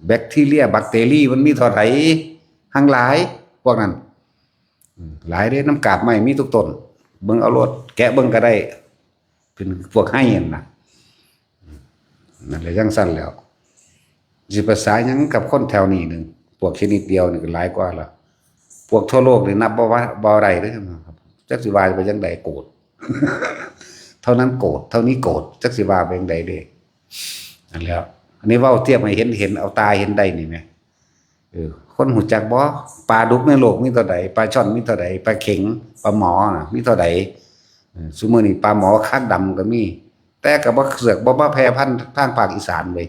แบคทีเรีย แบคทีเรียมันมีเท่าใด ทั้งหลาย พวกนั้น อืม หลายเด้ น้ำกาบไม้มีทุกต้น เบิ่งเอาโลด แกะเบิ่งก็ได้ เป็นพวกไฮ่นั่นน่ะ นั่นแหละจั่งซั่นแหล้ว สิภาษาหยังกับคนแถวนี้หนึ่ง พวกชนิดเดียวนี่ก็หลายกว่าละ พวกทั่วโลกนี่นับบ่ว่า บ่ได้เด้อ จักสิว่าไปจั่งใด โกรธ เท่านั้นโกรธ เท่านี้โกรธ จักสิว่าไปจั่งใดเด้ นั่นแหล้ว อันนี้เว้าเทียบให้เห็น เห็นเอาตาเห็นได้นี่แหม เออ คนฮู้จักบ่ ปลาดุกในโลกมีเท่าใด ปลาช่อนมีเท่าใด ปลาเข็ง ปลาหมอน่ะ มีเท่าใด เออ ซุมื้อนี้ปลาหมอคางดำก็มี แต่ก็บ่เสือกบ่มาแพร่พันธุ์ทางภาคอีสานเว้ย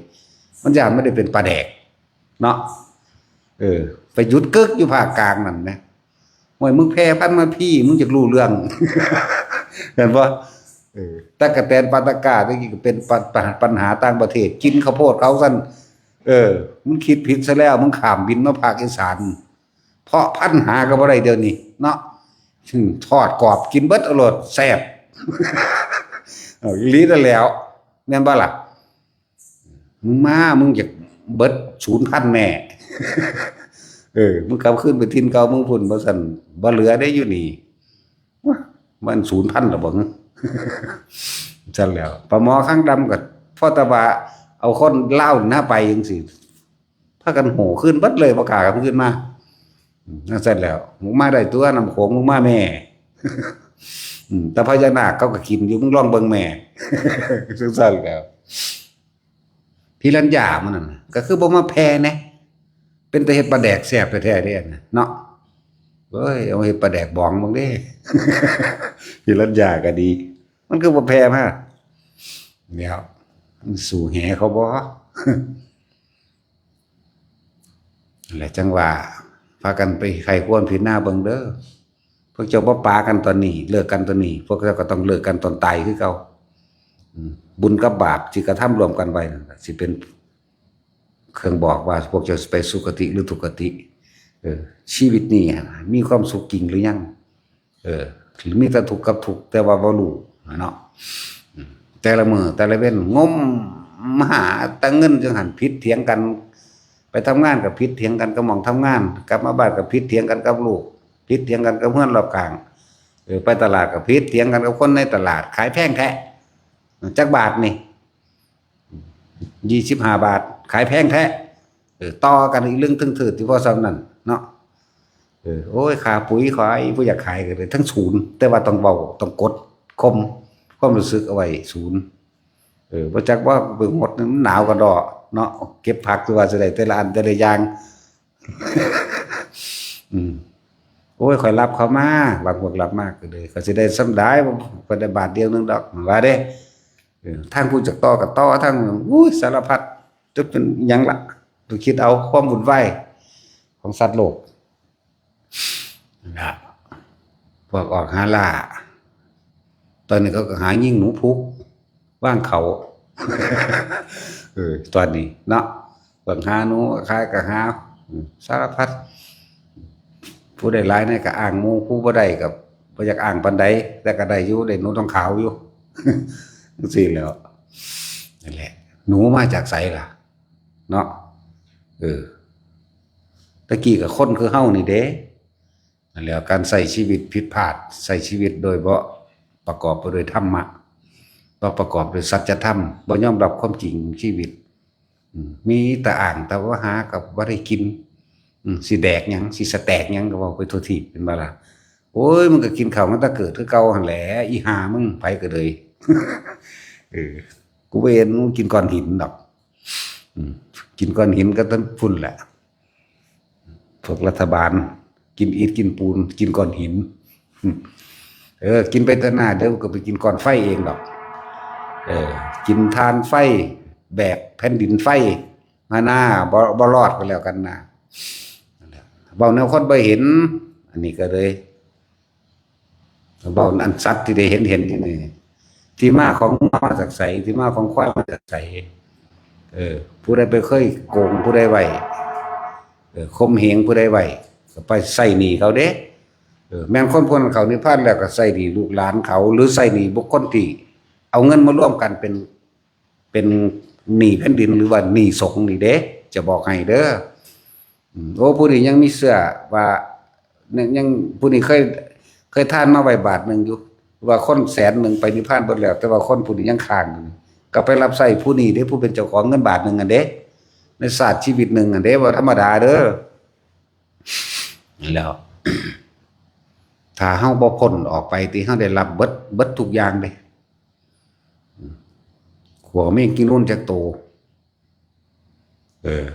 มันย้านมันได้เป็นปลาแดก เนาะ เออ ไปหยุดกึกอยู่ภาคกลางนั่นนะ โอ้ย มึงแพร่พันธุ์มาพี้ มึงอยากรู้เรื่อง เห็นบ่ เออ ตั๊กแตนปาตะกร้า ตะกี้ก็เป็นปัญ ปัญหาต่างประเทศ กินข้าวโพดเขาซั่น เออ มึงคิดผิดซะแล้ว มึงข้ามบินมาภาคอีสาน เพาะพันธุ์หาก็บ่ได้เดี๋ยวนี้เนาะ อืม ทอดกรอบกินเบิดเอาโลด แซ่บ เอาอีหลีนั่นแหล้ว แม่นบ่ล่ะ มึงมา มึงอยากเบิดศูนย์พันธุ์แน่ เออ มึงกลับคืนไปถิ่นเก่ามึงพุ้น บ่ซั้น บ่เหลือเด้อยู่นี่ ว้า มันศูนย์พันธุ์แล้วบ่ ซั่นแหล้ว ปลาหมอคางดำก็พอแต่ว่าเอาคนลาวนี่นะไปจั่งซี้ พากันโห่คืนเบิดเลย บ่กล้ากลับคืนมา อืม จั่งซั่นแหล้ว มึงมาได้ตั๊วน้ำโขง มึงมาแม่ อืม แต่พญานาคเขาก็กินอยู่ มึงลองเบิ่งแม่ จั่งซั่นแหล้ว พิรัญญามันนั่นน่ะ ก็คือบ่มาแผ่แหน่ เป็นแต่เฮ็ดปลาแดกแซ่บแท้ๆเด้อันน่ะเนาะ เอ้ย เอาเฮ็ดปลาแดกบองเบิ่งเด้ พิรัญญาก็ดี มันคือบ่แผ่มา แล้ว มันสู้แหเขาบ่ นั่นแหละจั่งว่า พากันไปไขควรพิจารณาเบิ่งเด้อ พวกเจ้าบ่ปากันตอนนี้ เลิกกันตอนนี้ พวกเจ้าก็ต้องเลิกกันตอนตายคือเก่า อืม บุญกับบาปที่กระทำร่วมกันไว้นั่นน่ะ สิเป็นเครื่องบอกว่าพวกเจ้าสิไปสุคติหรือทุกติ เออ ชีวิตนี้หั่นน่ะ มีความสุขจริงหรือยัง เออ หรือมีแต่ทุกข์กับทุกข์ แต่ว่าบ่รู้เนาะ อืม แต่ละมื้อแต่ละเว็น งมหาแต่เงินจั่งหั่น ผิดเถียงกัน ไปทำงานก็ผิดเถียงกันกับหม่องทำงาน กลับมาบ้านก็ผิดเถียงกันกับลูก ผิดเถียงกันกับเพื่อนรอบข้าง เออ ไปตลาดก็ผิดเถียงกันกับคนในตลาด ขายแพงแท้ จักบาทนี่ ยี่สิบห้าบาท ขายแพงแท้ เออ ต่อกันอีกเรื่องเทิงเถิดที่พอส่ำนั่นเนาะ เออ โอ้ย ค่าปุ๋ย ค่าอีผู้อยากขายก็เลยทั้งศูนย์ แต่ว่าต้องเว้า ต้องกดข่มความรู้สึกเอาไว้ศูนย์ เออ บ่จักว่าเบิ่งหมด มันหนาวกะด้อเนาะ เก็บผักตัวว่าสิได้แต่ละอันแต่ละอย่าง อืม อ้ย ข่อยรับเขามา บางพวกรับมาก็เลย เขาสิได้ส่ำใด บ่ได้บาทเดียวหนึ่งดอก ว่าเด้ เออ ทางผู้จักต่อก็ต่อ ทาง อุ้ย สารพัด จะเป็นหยังล่ะ ต้องคิดเอาความวุ่นวายของสัตว์โลก นะ พวกออกหาล่า ตอนนี้เขาก็หายิงหนูพุก ว่างเขา เออ ตอนนี้เนาะ พวกหาหนูขายก็หา อืม สารพัด ผู้ได้หลายเนี่ยก็อ้างหมู่ ผู้บ่ได้ก็บ่อยากอ้างปานใด แต่ก็ได้อยู่ ได้หนูทองขาวอยู่ จั่งซี้แหล้ว นั่นแหละ หนูมาจากไสล่ะ เนาะ เออ ตะกี้ก็คนคือเฮานี่เด้ นั่นแหละ การใช้ชีวิตผิดพลาด ใช้ชีวิตโดยบ่ประกอบไปด้วยธรรมะ บ่ประกอบด้วยสัจธรรม บ่ยอมรับความจริงของชีวิต อืม มีแต่อ้างแต่ว่าหากับบ่ได้กิน อืม สิแดกหยัง สิสแต็กหยังก็เว้าไปทั่วทีป แม่นบ่ล่ะ โอ้ย มึงก็กินข้าวมาแต่เกิดคือเก่าหั่นแหละ อีห่ามึง ไผก็เลย เออ กูบ่เห็นมึงกินก้อนหินดอก อืม กินก้อนหินก็ต้องพุ่นแหละ พวกรัฐบาล กินอิฐกินปูน กินก้อนหิน อืม เออ กินไปเถอะหน้า เดี๋ยวก็ไปกินก้อนไฟเองดอก เออ กินถ่านไฟ แบกแผ่นดินไฟ มาหน้า บ่ บ่รอดก็แล้วกันนะ เว้าแนวคนบ่เห็น อันนี้ก็เลย เว้าอันสัตว์ที่ได้เห็นเห็นอยู่นี่ ที่มาของงัวมาจากไส ที่มาของควายมาจากไส เออ ผู้ใดไปเคยโกงผู้ใดไว้ เออ ข่มเหงผู้ใดไว้ ก็ไปใช้หนี้เขาเด้ เออ แม่นคนพวกนั้นเข้านิพพานแล้วก็ใช้หนี้ลูกหลานเขา หรือใช้หนี้บุคคลที่เอาเงินมารวมกันเป็น เป็นหนี้แผ่นดิน หรือว่าหนี้สงฆ์นี่เด้ จะบอกให้เด้อ อืม โอ้ ผู้นี้ยังมีเชื่อว่า ยัง ยัง ผู้นี้เคย เคยทานมาไว้บาทหนึ่งอยู่ ว่าคนแสนหนึ่งไปนิพพานเบิดแล้ว แต่ว่าคนผู้นี้ยังค้างอยู่ ก็ไปรับใช้ผู้นี้เด้ ผู้เป็นเจ้าของเงินบาทหนึ่งอันเด้ ในชาติชีวิตหนึ่งอันเด้ บ่ธรรมดาเด้อ แล้ว ถ้าเฮาบ่พ้นออกไป ที่เฮาได้รับเบิด เบิดทุกอย่างเด้ ขัวแมงกินนูนจักโต เออ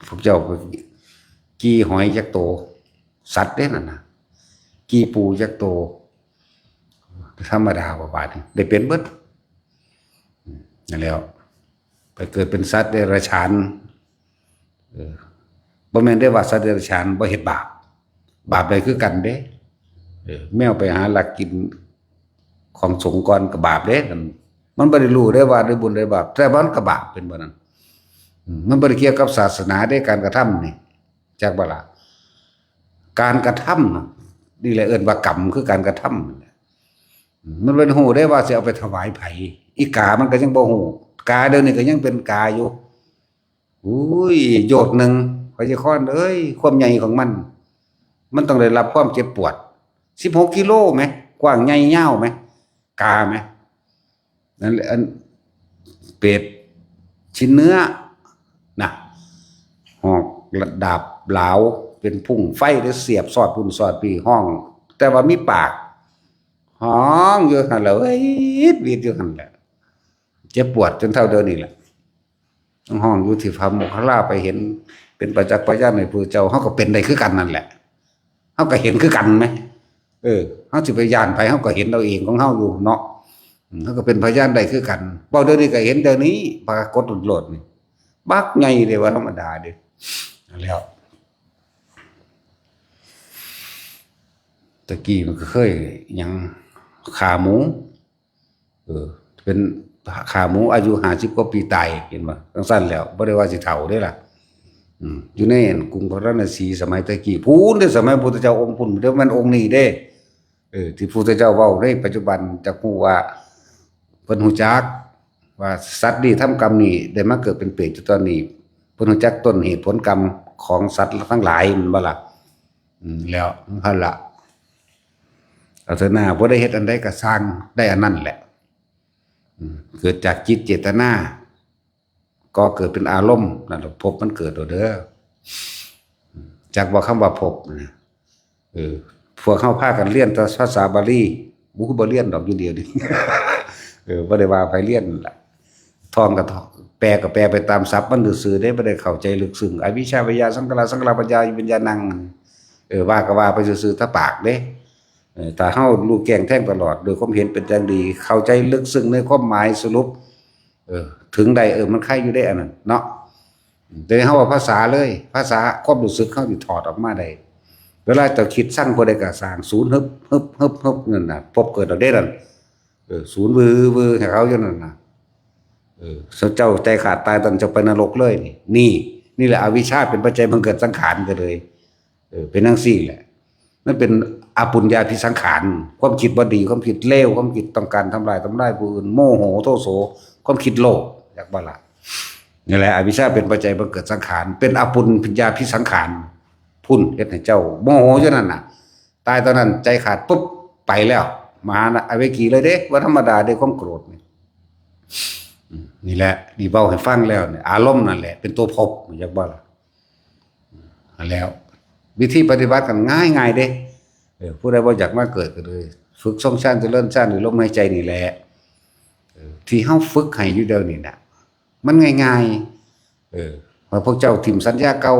พวกเจ้าไปกี่หอยจักโต สัตว์เด้นั่นน่ะ กี่ปูจักโต ธรรมดาบ่บาดนี่ ได้เป็นเบิด อืม นั่นแหล้ว ไปเกิดเป็นสัตว์เดรัจฉาน เออ บ่แม่นได้ว่าสัตว์เดรัจฉานบ่เฮ็ดบาป บาปได้คือกันเด้ เออ แมวไปหาลักกินของสงฆ์ก่อนก็บาปเด้ มันบ่ได้รู้ได้ว่าได้บุญได้บาป แต่ว่ามันก็บาปเป็นบ่นั้น อืม มันบ่ได้เกี่ยวกับศาสนาเด้ การกระทำนี่ จักบ่ล่ะ การกระทำน่ะ นี่แหละเอิ้นว่ากรรม คือการกระทำนั่นแหละ อืม มันเป็นฮู้ได้ว่าสิเอาไปถวายไผ อีกามันก็ยังบ่ฮู้ กาเดี๋ยวนี้ก็ยังเป็นกาอยู่ อุ้ย โยชน์หนึ่ง พระยาคอนเอ้ย ความใหญ่ของมัน มันต้องได้รับความเจ็บปวด สิบหกกิโลไหม กว้างใหญ่ยาวไหม กาไหม นั่นแหละ อัน เปรตชิ้นเนื้อ นะ หอกดาบหลาว เป็นพุ่งไฟ หรือเสียบสอดพุ่นสอดพี่ ฮ้อง แต่ว่ามีปาก ฮ้องอยู่หั่นแหละ เอ้ย วีดอยู่หั่นแหละ เจ็บปวดจนเท่าเดิมนี่แหละ ต้องฮ้องอยู่ที่พระโมคคัลลาไปเห็น เป็นประจักษ์พยานในพระเจ้า เฮาก็เป็นได้คือกันนั่นแหละ เฮาก็เห็นคือกันไหม เออ เฮาสิไปย้านไผ เฮาก็เห็นเอาเองของเฮาอยู่เนาะ อืม เฮาก็เป็นพยานได้คือกัน เว้าเดี๋ยวนี้ก็เห็นเดี๋ยวนี้ ปรากฏโลดนี่ บักใหญ่เลยว่าธรรมดาเด้ แล้ว ตะกี้มันก็เคยหยัง ขาหมู เออ เป็นขาหมูอายุห้าสิบกว่าปีตาย เห็นบ่ จั่งซั้นแล้ว บ่ได้ว่าสิเฒ่าเด้ล่ะ อืม อยู่ในกรุงพาราณสีสมัยตะกี้ พู้นเด้ สมัยพุทธเจ้าองค์พุ้น เดี๋ยวมันองค์นี้เด้ เออ ที่พุทธเจ้าเว้าในปัจจุบันจักฮู้ว่า เพิ่นฮู้จักว่าสัตว์นี่ทำกรรมนี่ได้มาเกิดเป็นเปรตอยู่ตอนนี้ เพิ่นฮู้จักต้นเหตุผลกรรมของสัตว์ทั้งหลาย แม่นบ่ล่ะ อืม แล้วหั่นล่ะ เอาเถอะนะ บ่ได้เฮ็ดอันใดก็ซ่าง ได้อันนั้นแหละ อืม เกิดจากจิตเจตนา ก็เกิดเป็นอารมณ์ นั่นล่ะ ภพมันเกิดเอาเด้อ อืม จักว่าคำว่าภพนะ เออ พวกเฮาพากันเรียนแต่ภาษาบาลี บ่คือบ่เรียนดอกอยู่เดียวนี่ เออ บ่ได้ว่าไผเรียนล่ะ ท่องก็ท่อง แปลก็แปลไปตามศัพท์มันซื่อๆเด้ บ่ได้เข้าใจลึกซึ้ง อวิชชา ปัญญา สังขารา สังขาร ปัญญา วิญญาณัง เออ ว่าก็ว่าไปซื่อๆ ถ้าปากเด้ เออ ถ้าเฮารู้แจ้งแทงตลอด โดยความเห็นเป็นอย่างดี เข้าใจลึกซึ้งในความหมายสรุป เออ ถึงได้ เออ มันใครอยู่ได้อันนั้นเนาะ แต่เฮาว่าภาษาเลย ภาษาความรู้สึกเฮาสิถอดออกมาได้ เวลาเจ้าคิดสั่งผู้ใดก็สร้างศูนย์ ฮึบ ฮึบ ฮึบ ฮึบ นั่นน่ะ พบเกิดเอาเด้นั่น เออ ศูนย์ วือ วือ ให้เขาอยู่นั่นน่ะ เออ เจ้าใจขาดตายตอนเจ้าไปนรกเลยนี่ นี่ นี่แหละอวิชชาเป็นปัจจัยบังเกิดสังขารก็เลย เออ เป็นจั่งซี้แหละ มันเป็นอปุญญาพิสังขาร ความคิดบ่ดี ความคิดเลว ความคิดต้องการทำลาย ทำลายผู้อื่น โมโห โทโส ความคิดโลภ อยากบ่ล่ะ นี่แหละ อวิชชาเป็นปัจจัยบังเกิดสังขาร เป็นอปุญญาพิสังขาร พุ้นเฮ็ดให้เจ้าโมโหอยู่นั่นน่ะ ตายตอนนั้นใจขาดปุ๊บ ไปแล้ว มหาอเวกีเลยเด้ ว่าธรรมดาเด้ ความโกรธนี่ อืม นี่แหละ นี่เว้าให้ฟังแล้วเนี่ย อารมณ์นั่นแหละ เป็นตัวภพ อยากบ่ล่ะ อืม แล้ว วิธีปฏิบัติกันง่ายๆ เด้ เออ ผู้ใดบ่อยากมาเกิดก็เลย ฝึกทรงฌานเจริญฌานด้วยลมหายใจนี่แหละ เออ ที่เฮาฝึกให้อยู่เดี๋ยวนี้น่ะ มันง่ายๆ เออ ว่าพวกเจ้าถิ่มสัญญาเก่า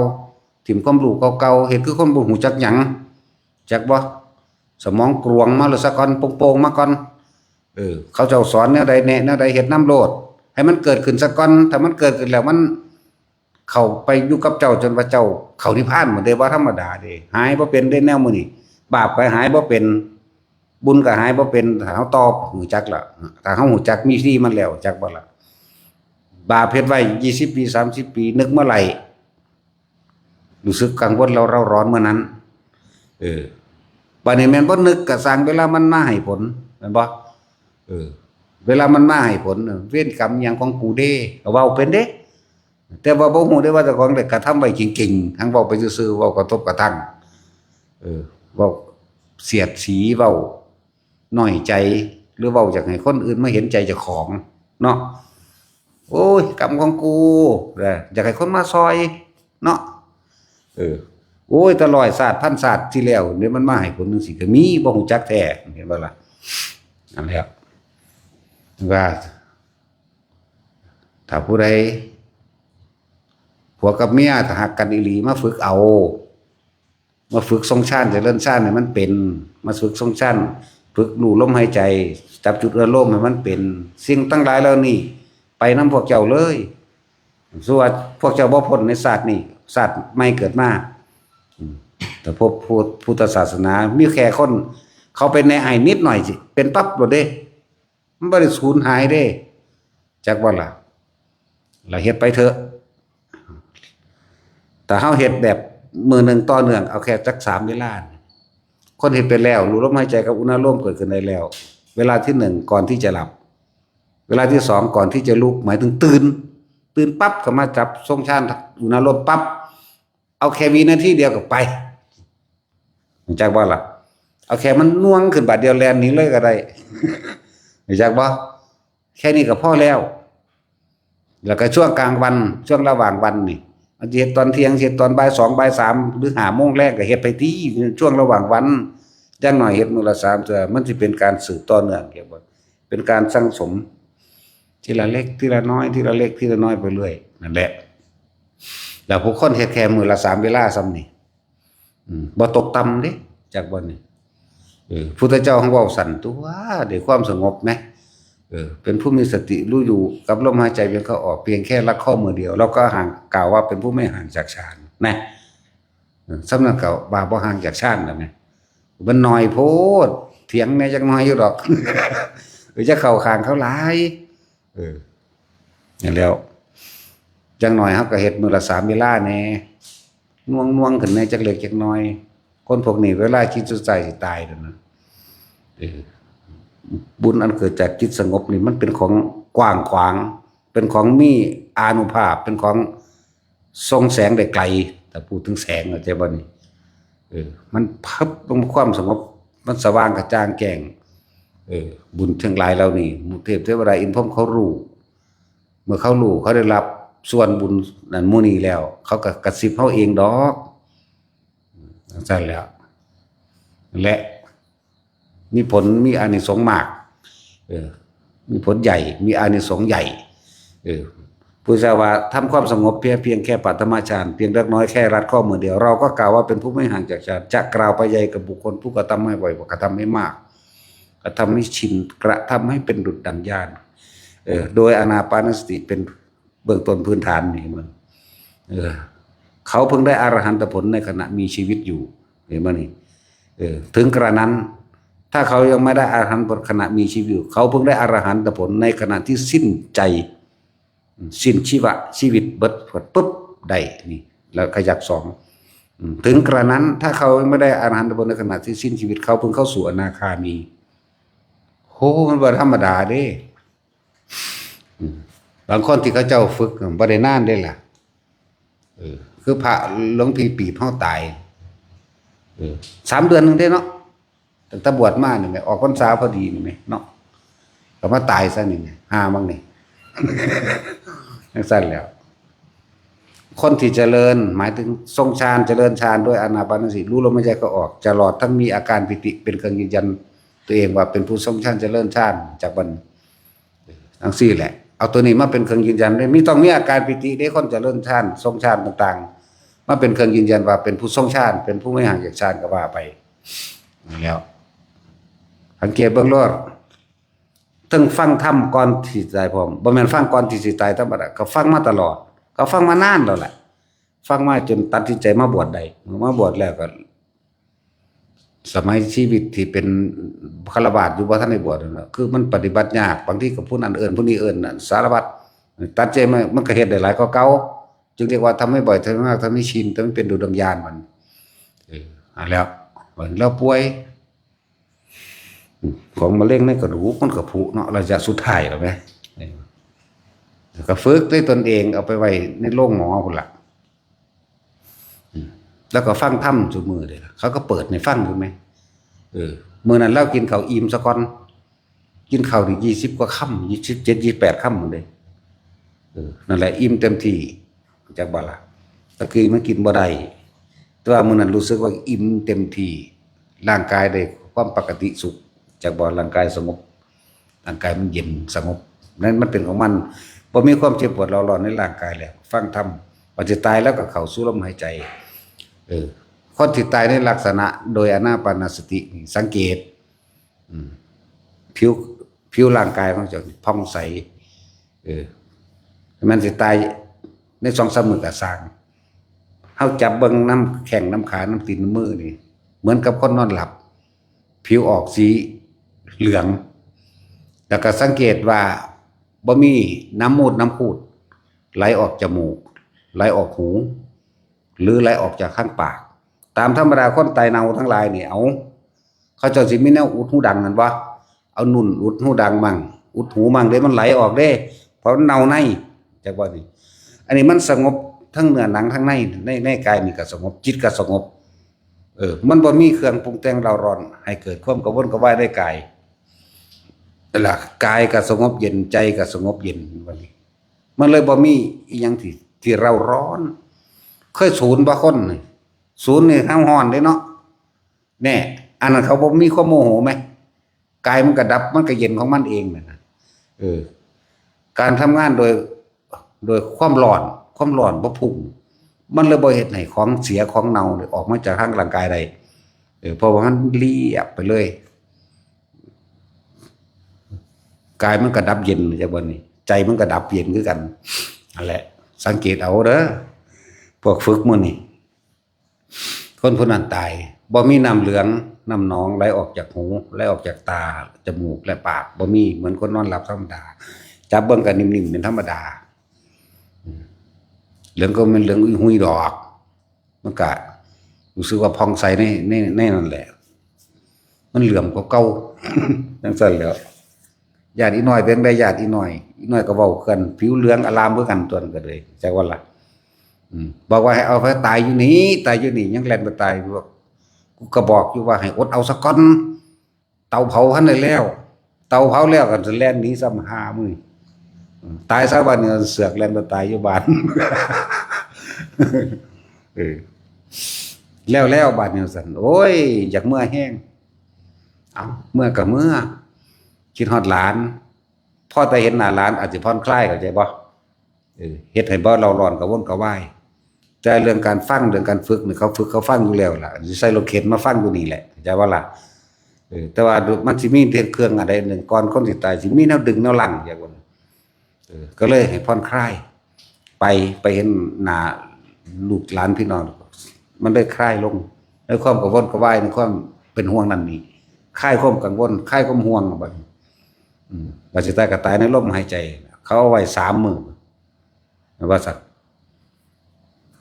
ถิ่มความรู้เก่าๆ เฮ็ดคือคนบ่ฮู้จักหยัง จักบ่ สมองกลวงมาแล้วซะก่อน โป่งๆ มาก่อน เออ เขาเจ้าสอนแนวใดแนะแนวใด เฮ็ดนำโลด ให้มันเกิดขึ้นซะก่อน ถ้ามันเกิดขึ้นแล้วมันเข้าไปอยู่กับเจ้าจนว่าเจ้าเข้านิพพานหมดเด้ บ่ธรรมดาเด้ หายบ่เป็นเด้แนวมื้อนี้ บาปก็หายบ่เป็น บุญก็หายบ่เป็น ถ้าเฮาต่อฮู้จักละ ถ้าเฮาฮู้จักวิธีมันแล้ว จักบ่ล่ะ บาปเฮ็ดไว้ยี่สิบปี สามสิบปี นึกเมื่อไหร่ รู้สึกกังวลเร้าร้อนเมื่อนั้น เออ บัดนี้แม่นบ่นึกก็ซ่าง เวลามันมาให้ผล แม่นบ่ เออ เวลามันมาให้ผล เวรกรรมหยังของกูเด้ ก็เว้าเป็นเด้ แต่ว่าบ่ฮู้ได้ว่าเจ้าของได้กระทำไว้จริงๆ หั้งเว้าไปซื่อๆ เว้ากระทบกระทั่ง เออ เว้าเสียดสี เว้าน้อยใจ หรือเว้าอยากให้คนอื่นมาเห็นใจเจ้าของ เนาะ โอ้ย กรรมของกู นะ อยากให้คนมาซอย เนาะ เออ โอ้ย แต่ร้อยชาติ พันชาติที่แล้วเนี่ย มันมาให้ผลจั่งซี้ก็มี บ่ฮู้จักแท้ เห็นบ่ล่ะ นั่นแหละ ว่า ถ้าผู้ใด ผัวกับเมีย ถ้าฮักกันอีหลี มาฝึกเอา มาฝึกทรงฌาน เจริญฌานให้มันเป็น มาฝึกทรงฌาน ฝึกรู้ลมหายใจ จับจุดอารมณ์ให้มันเป็น สิ่งทั้งหลายเหล่านี้ ไปนำพวกเจ้าเลย ส่วนพวกเจ้าบ่พ้นในชาตินี้ ชาติใหม่เกิดมา อืม แต่พบพุทธ พุทธศาสนา มีแค่คน เขาเป็นในไอ้นิดหน่อยสิ เป็นปั๊บโลดเด้ มันบ่ได้สูญหายเด้ จักบ่ล่ะ ล่ะเฮ็ดไปเถอะ ถ้าเฮาเฮ็ดแบบมื้อหนึ่งต่อเนื่อง เอาแค่จักสามเวลา คนเฮ็ดไปแล้ว รู้ลมหายใจกับอุณาโลมเกิดขึ้นได้แล้ว เวลาที่หนึ่งก่อนที่จะหลับ เวลาที่สองก่อนที่จะลุก หมายถึงตื่น ตื่นปั๊บก็มาจับทรงฌานอุณาโลมปั๊บ เอาแค่วินาทีเดียวก็ไป รู้จักบ่ล่ะ เอาแค่มันน่วงขึ้นบาดเดียวแล่นหนีเลยก็ได้ รู้จักบ่ แค่นี้ก็พอแล้ว แล้วก็ช่วงกลางวัน ช่วงระหว่างวันนี่ มันสิเฮ็ดตอนเที่ยง สิเฮ็ดตอนบ่ายสอง บ่ายสาม หรือห้าโมงแลงก็เฮ็ดไปติ ช่วงระหว่างวัน อย่างน้อยเฮ็ดมื้อละสามเทื่อ มันสิเป็นการสืบต่อเนื่อง เรียกว่าเป็นการสั่งสม ทีละเล็กทีละน้อย ทีละเล็กทีละน้อยไปเรื่อย นั่นแหละ แล้วผู้คนเฮ็ดแค่มื้อละสามเวลาส่ำนี่ อืม บ่ตกต่ำเด้ จักบ่นี่ เออ พุทธเจ้าของเว้าสั่นตัว ด้วยความสงบไหม เออ เป็นผู้มีสติรู้อยู่กับลมหายใจเวียนเข้าออก เพียงแค่ลักข้อมือเดียว เราก็ห่าง กล่าวว่าเป็นผู้ไม่ห่างจากฌานนะ เออ ส่ำนั้นก็ว่าบ่ห่างจากฌานแล้วไหม มันน้อยโพด เถียงแหน่จักหน่อยอยู่ดอก เออ จะเข้าข้างเขาหลาย เออ นั่นแล้ว จักหน่อยเฮาก็เฮ็ดมื้อละสามเวลาแหน่ น่วงๆ ขึ้นแหน่จักเล็กจักน้อย คนพวกนี้เวลาจิตสุดท้ายสิตายแล้วนะ เออ บุญอันเกิดจากจิตสงบนี่มันเป็นของกว้างขวาง เป็นของมีอานุภาพ เป็นของส่องแสงได้ไกล ถ้าพูดถึงแสง เข้าใจบ่นี่ เออ มันพับลงความสงบ มันสว่างกระจ่างแจ้ง เออ บุญทั้งหลายเหล่านี้ หมู่เทพเทวดาอินทร์พรหมเขารู้ เมื่อเขารู้ เขาได้รับส่วนบุญนั่นหมู่นี้แล้ว เขาก็กระซิบเฮาเองดอก จั่งซั่นแหล้ว และมีผล มีอานิสงส์มาก เออ มีผลใหญ่ มีอานิสงส์ใหญ่ เออ พุทธเจ้าว่าทำความสงบเพียง เพียงแค่ปฐมฌาน เพียงเล็กน้อย แค่รัดข้อมือเดียว เราก็กล่าวว่าเป็นผู้ไม่ห่างจากฌาน จะกล่าวไปใหญ่กับบุคคลผู้กระทำไม่บ่อย ว่ากระทำให้มาก กระทำให้ชิน กระทำให้เป็นดุจดังญาณ เออ โดยอานาปานสติเป็นเบื้องต้นพื้นฐานนี่มัน เออ เขาเพิ่งได้อรหันตผลในขณะมีชีวิตอยู่ เห็นไหมนี่ เออ ถึงกระนั้น ถ้าเขายังไม่ได้อรหันตผลขณะมีชีวิตอยู่ เขาเพิ่งได้อรหันตผลในขณะที่สิ้นใจ สิ้นชีวะชีวิตเบิดปุ๊บได้นี่ แล้วขยักสอง อืม ถึงกระนั้น ถ้าเขาไม่ได้อรหันตผลในขณะที่สิ้นชีวิต เขาเพิ่งเข้าสู่อนาคามี โห มันบ่ธรรมดาเด้ อืม บางคนที่เขาเจ้าฝึกบ่ได้นานเด้ล่ะ เออ คือพระหลวงพี่ปีบเฮาตาย เออ สามเดือนหนึ่งเด้เนาะ ตั้งแต่บวชมานี่แหม ออกพรรษาพอดีนี่แหมเนาะ ก็มาตายซะนี่แหม หามังนี่ จังซั่นแหล้ว คนที่เจริญ หมายถึงทรงฌาน เจริญฌานด้วยอานาปานสติ รู้ลมหายใจเข้าออก ตลอดทั้งมีอาการปีติเป็นเครื่องยืนยันตัวเองว่าเป็นผู้ทรงฌาน เจริญฌาน จากบัดนี้ จังซี่แหละ เอาตัวนี้มาเป็นเครื่องยืนยันเลย มี ต้องมีอาการปีติเด้ คนเจริญฌาน ทรงฌานต่างๆ มาเป็นเครื่องยืนยันว่าเป็นผู้ทรงฌาน เป็นผู้ไม่ห่างจากฌานก็ว่าไป แล้ว สังเกตเบิ่งโลด ทั้งฟังธรรมก่อนที่สิตายพร้อม บ่แม่นฟังก่อนที่สิตายธรรมดา ก็ฟังมาตลอด ก็ฟังมานานแล้วแหละ ฟังมาจนตัดสินใจมาบวชได้ เมื่อมาบวชแล้วก็ สมัยชีวิตที่เป็นฆราวาสอยู่ บ่ทันได้บวชนั่นน่ะ คือมันปฏิบัติยาก บางทีก็ผู้นั้นเอิ้น ผู้นี้เอิ้นน่ะ สารพัด ตัดใจมา มันก็เฮ็ดได้หลายกว่าเก่า จึงเรียกว่าทำให้บ่อย ทำให้มาก ทำให้ชิน ทำให้เป็นดุจดังญาณมัน เออ เอาแล้ว แล้วป่วย ของมะเร็งในกระดูกมันก็ผุเนาะ ระยะสุดท้ายแล้วแหม เออ ก็ฝึกด้วยตนเอง เอาไปไว้ในโรงหมอพุ้นล่ะ อืม แล้วก็ฟังธรรมซุมื้อเด้ล่ะ เขาก็เปิดให้ฟังอยู่แหม เออ มื้อนั้นลาวกินข้าวอิ่มซะก่อน กินข้าวนี่ยี่สิบกว่าคำ ยี่สิบเจ็ด ยี่สิบแปดคำพุ้นเด้ เออ นั่นแหละ อิ่มเต็มที่ จักบ่ล่ะ ตะกี้มันกินบ่ได้ แต่ว่ามื้อนั้นรู้สึกว่าอิ่มเต็มที่ ร่างกายได้ความปกติสุข จักบ่ ร่างกายสงบ ร่างกายมันเย็นสงบ นั่นมันเป็นของมัน บ่มีความเจ็บปวดเร้าร้อนในร่างกายแล้ว ฟังธรรม ก่อนสิตายแล้วก็เข้าสู่ลมหายใจ เออ คนที่ตายในลักษณะโดยอานาปานสตินี่ สังเกต อืม ผิว ผิวร่างกายของเจ้านี่ผ่องใส เออ มันสิตายในสองสามมื้อก็ซ่าง เฮาจับเบิ่งนำแข้งนำขานำตีนนำมือนี่ เหมือนกับคนนอนหลับ ผิวออกสีเหลือง แล้วก็สังเกตว่าบ่มีน้ำมูดน้ำคูด ไหลออกจมูก ไหลออกหู หรือไหลออกจากข้างปาก ตามธรรมดาคนตายเน่าทั้งหลายนี่ เอา เขาเจ้าสิมีแนวอุดหูดังนั่นบ่ เอานุ่นอุดหูดังมั่ง อุดหูมั่งเด้ มันไหลออกเด้ เพราะมันเน่าใน จักบ่นี่ อันนี้มันสงบทั้งเนื้อหนังทั้งใน ใน ในกายนี่ก็สงบ จิตก็สงบ เออ มันบ่มีเครื่องปรุงแต่งเร้าร้อน ให้เกิดความกระวนกระวายในกาย นั่นล่ะ กายก็สงบเย็น ใจก็สงบเย็น บัดนี้ มันเลยบ่มีอิหยังที่ ที่เร้าร้อน เคยสูนบ่คนนี่ สูนนี่แฮงฮ้อนเด้เนาะ แน่ อันนั้นเขาบ่มีความโมโหไหม กายมันก็ดับ มันก็เย็นของมันเองน่ะนะ เออ การทำงานโดย โดยความร้อน ความร้อนบ่พุ่ง มันเลยบ่เฮ็ดให้ของเสียของเน่าเนี่ยออกมาจากทางร่างกายได้ เออ เพราะว่ามันเรียบไปเลย กายมันก็ดับเย็น จักบ่นี่ ใจมันก็ดับเย็นคือกัน นั่นแหละ สังเกตเอาเด้อ พวกฝึกมื้อนี้ คนผู้นั้นตาย บ่มีน้ำเหลือง น้ำหนองไหลออกจากหู ไหลออกจากตา จมูก และปาก บ่มี เหมือนคนนอนหลับธรรมดา จับเบิ่งก็นิ่มๆ เป็นธรรมดา อืม เหลืองก็แม่นเหลืองอุ้ยหุยดอก มันก็รู้สึกว่าผ่องใสใน ใน ในนั่นแหละ มันเหลื่อมกว่าเก่า จังซั่นแหล้ว ญาติอีน้อยเป็นได ญาติอีน้อย อีน้อยก็เว้ากัน ผิวเหลืองอารามคือกัน ตัวนก็เลย จักว่าล่ะ อืม บอกว่าให้เอาไปตายอยู่นี่ ตายอยู่นี่ ยังแล่นไปตายอยู่ กูก็บอกอยู่ว่าให้อดเอาซะก่อน เตาเผาทันได้แล้ว เตาเผาแล้วก็สิแล่นหนีซ้ำ หามื้อ อืม ตายซะบัดนี้ เสือกแล่นไปตายอยู่บ้าน เออ แล้ว แล้วบัดนี้ ซั่น โอ้ย อยากเมือแฮง เอ้า เมือก็เมือ คิดฮอดหลาน พอแต่เห็นหน้าหลานอาจสิผ่อนคลาย เข้าใจบ่ เออ เฮ็ดให้บ่เร่าร้อนกระวนกระวาย แต่เรื่องการฟัง เรื่องการฝึกนี่ เขาฝึกเขาฟังอยู่แล้วล่ะ สิใส่รถเข็นมาฟังอยู่นี่แหละ เข้าใจบ่ล่ะ? เออ แต่ว่ามันสิมีเครื่องอันใดหนึ่ง ก่อนคนสิตาย สิมีแนวดึงแนวรั้ง อย่างว่า เออ ก็เลยให้ผ่อนคลาย ไป ไปเห็นหน้าลูกหลานพี่น้อง มันเลยคลายลง ในความกระวนกระวาย ในความเป็นห่วงนั่นนี่ คลายความกังวล คลายความห่วงออกไป อืม ว่าสิตายก็ตายในลมหายใจ เขาเอาไว้สามมื้อ ว่าซั่น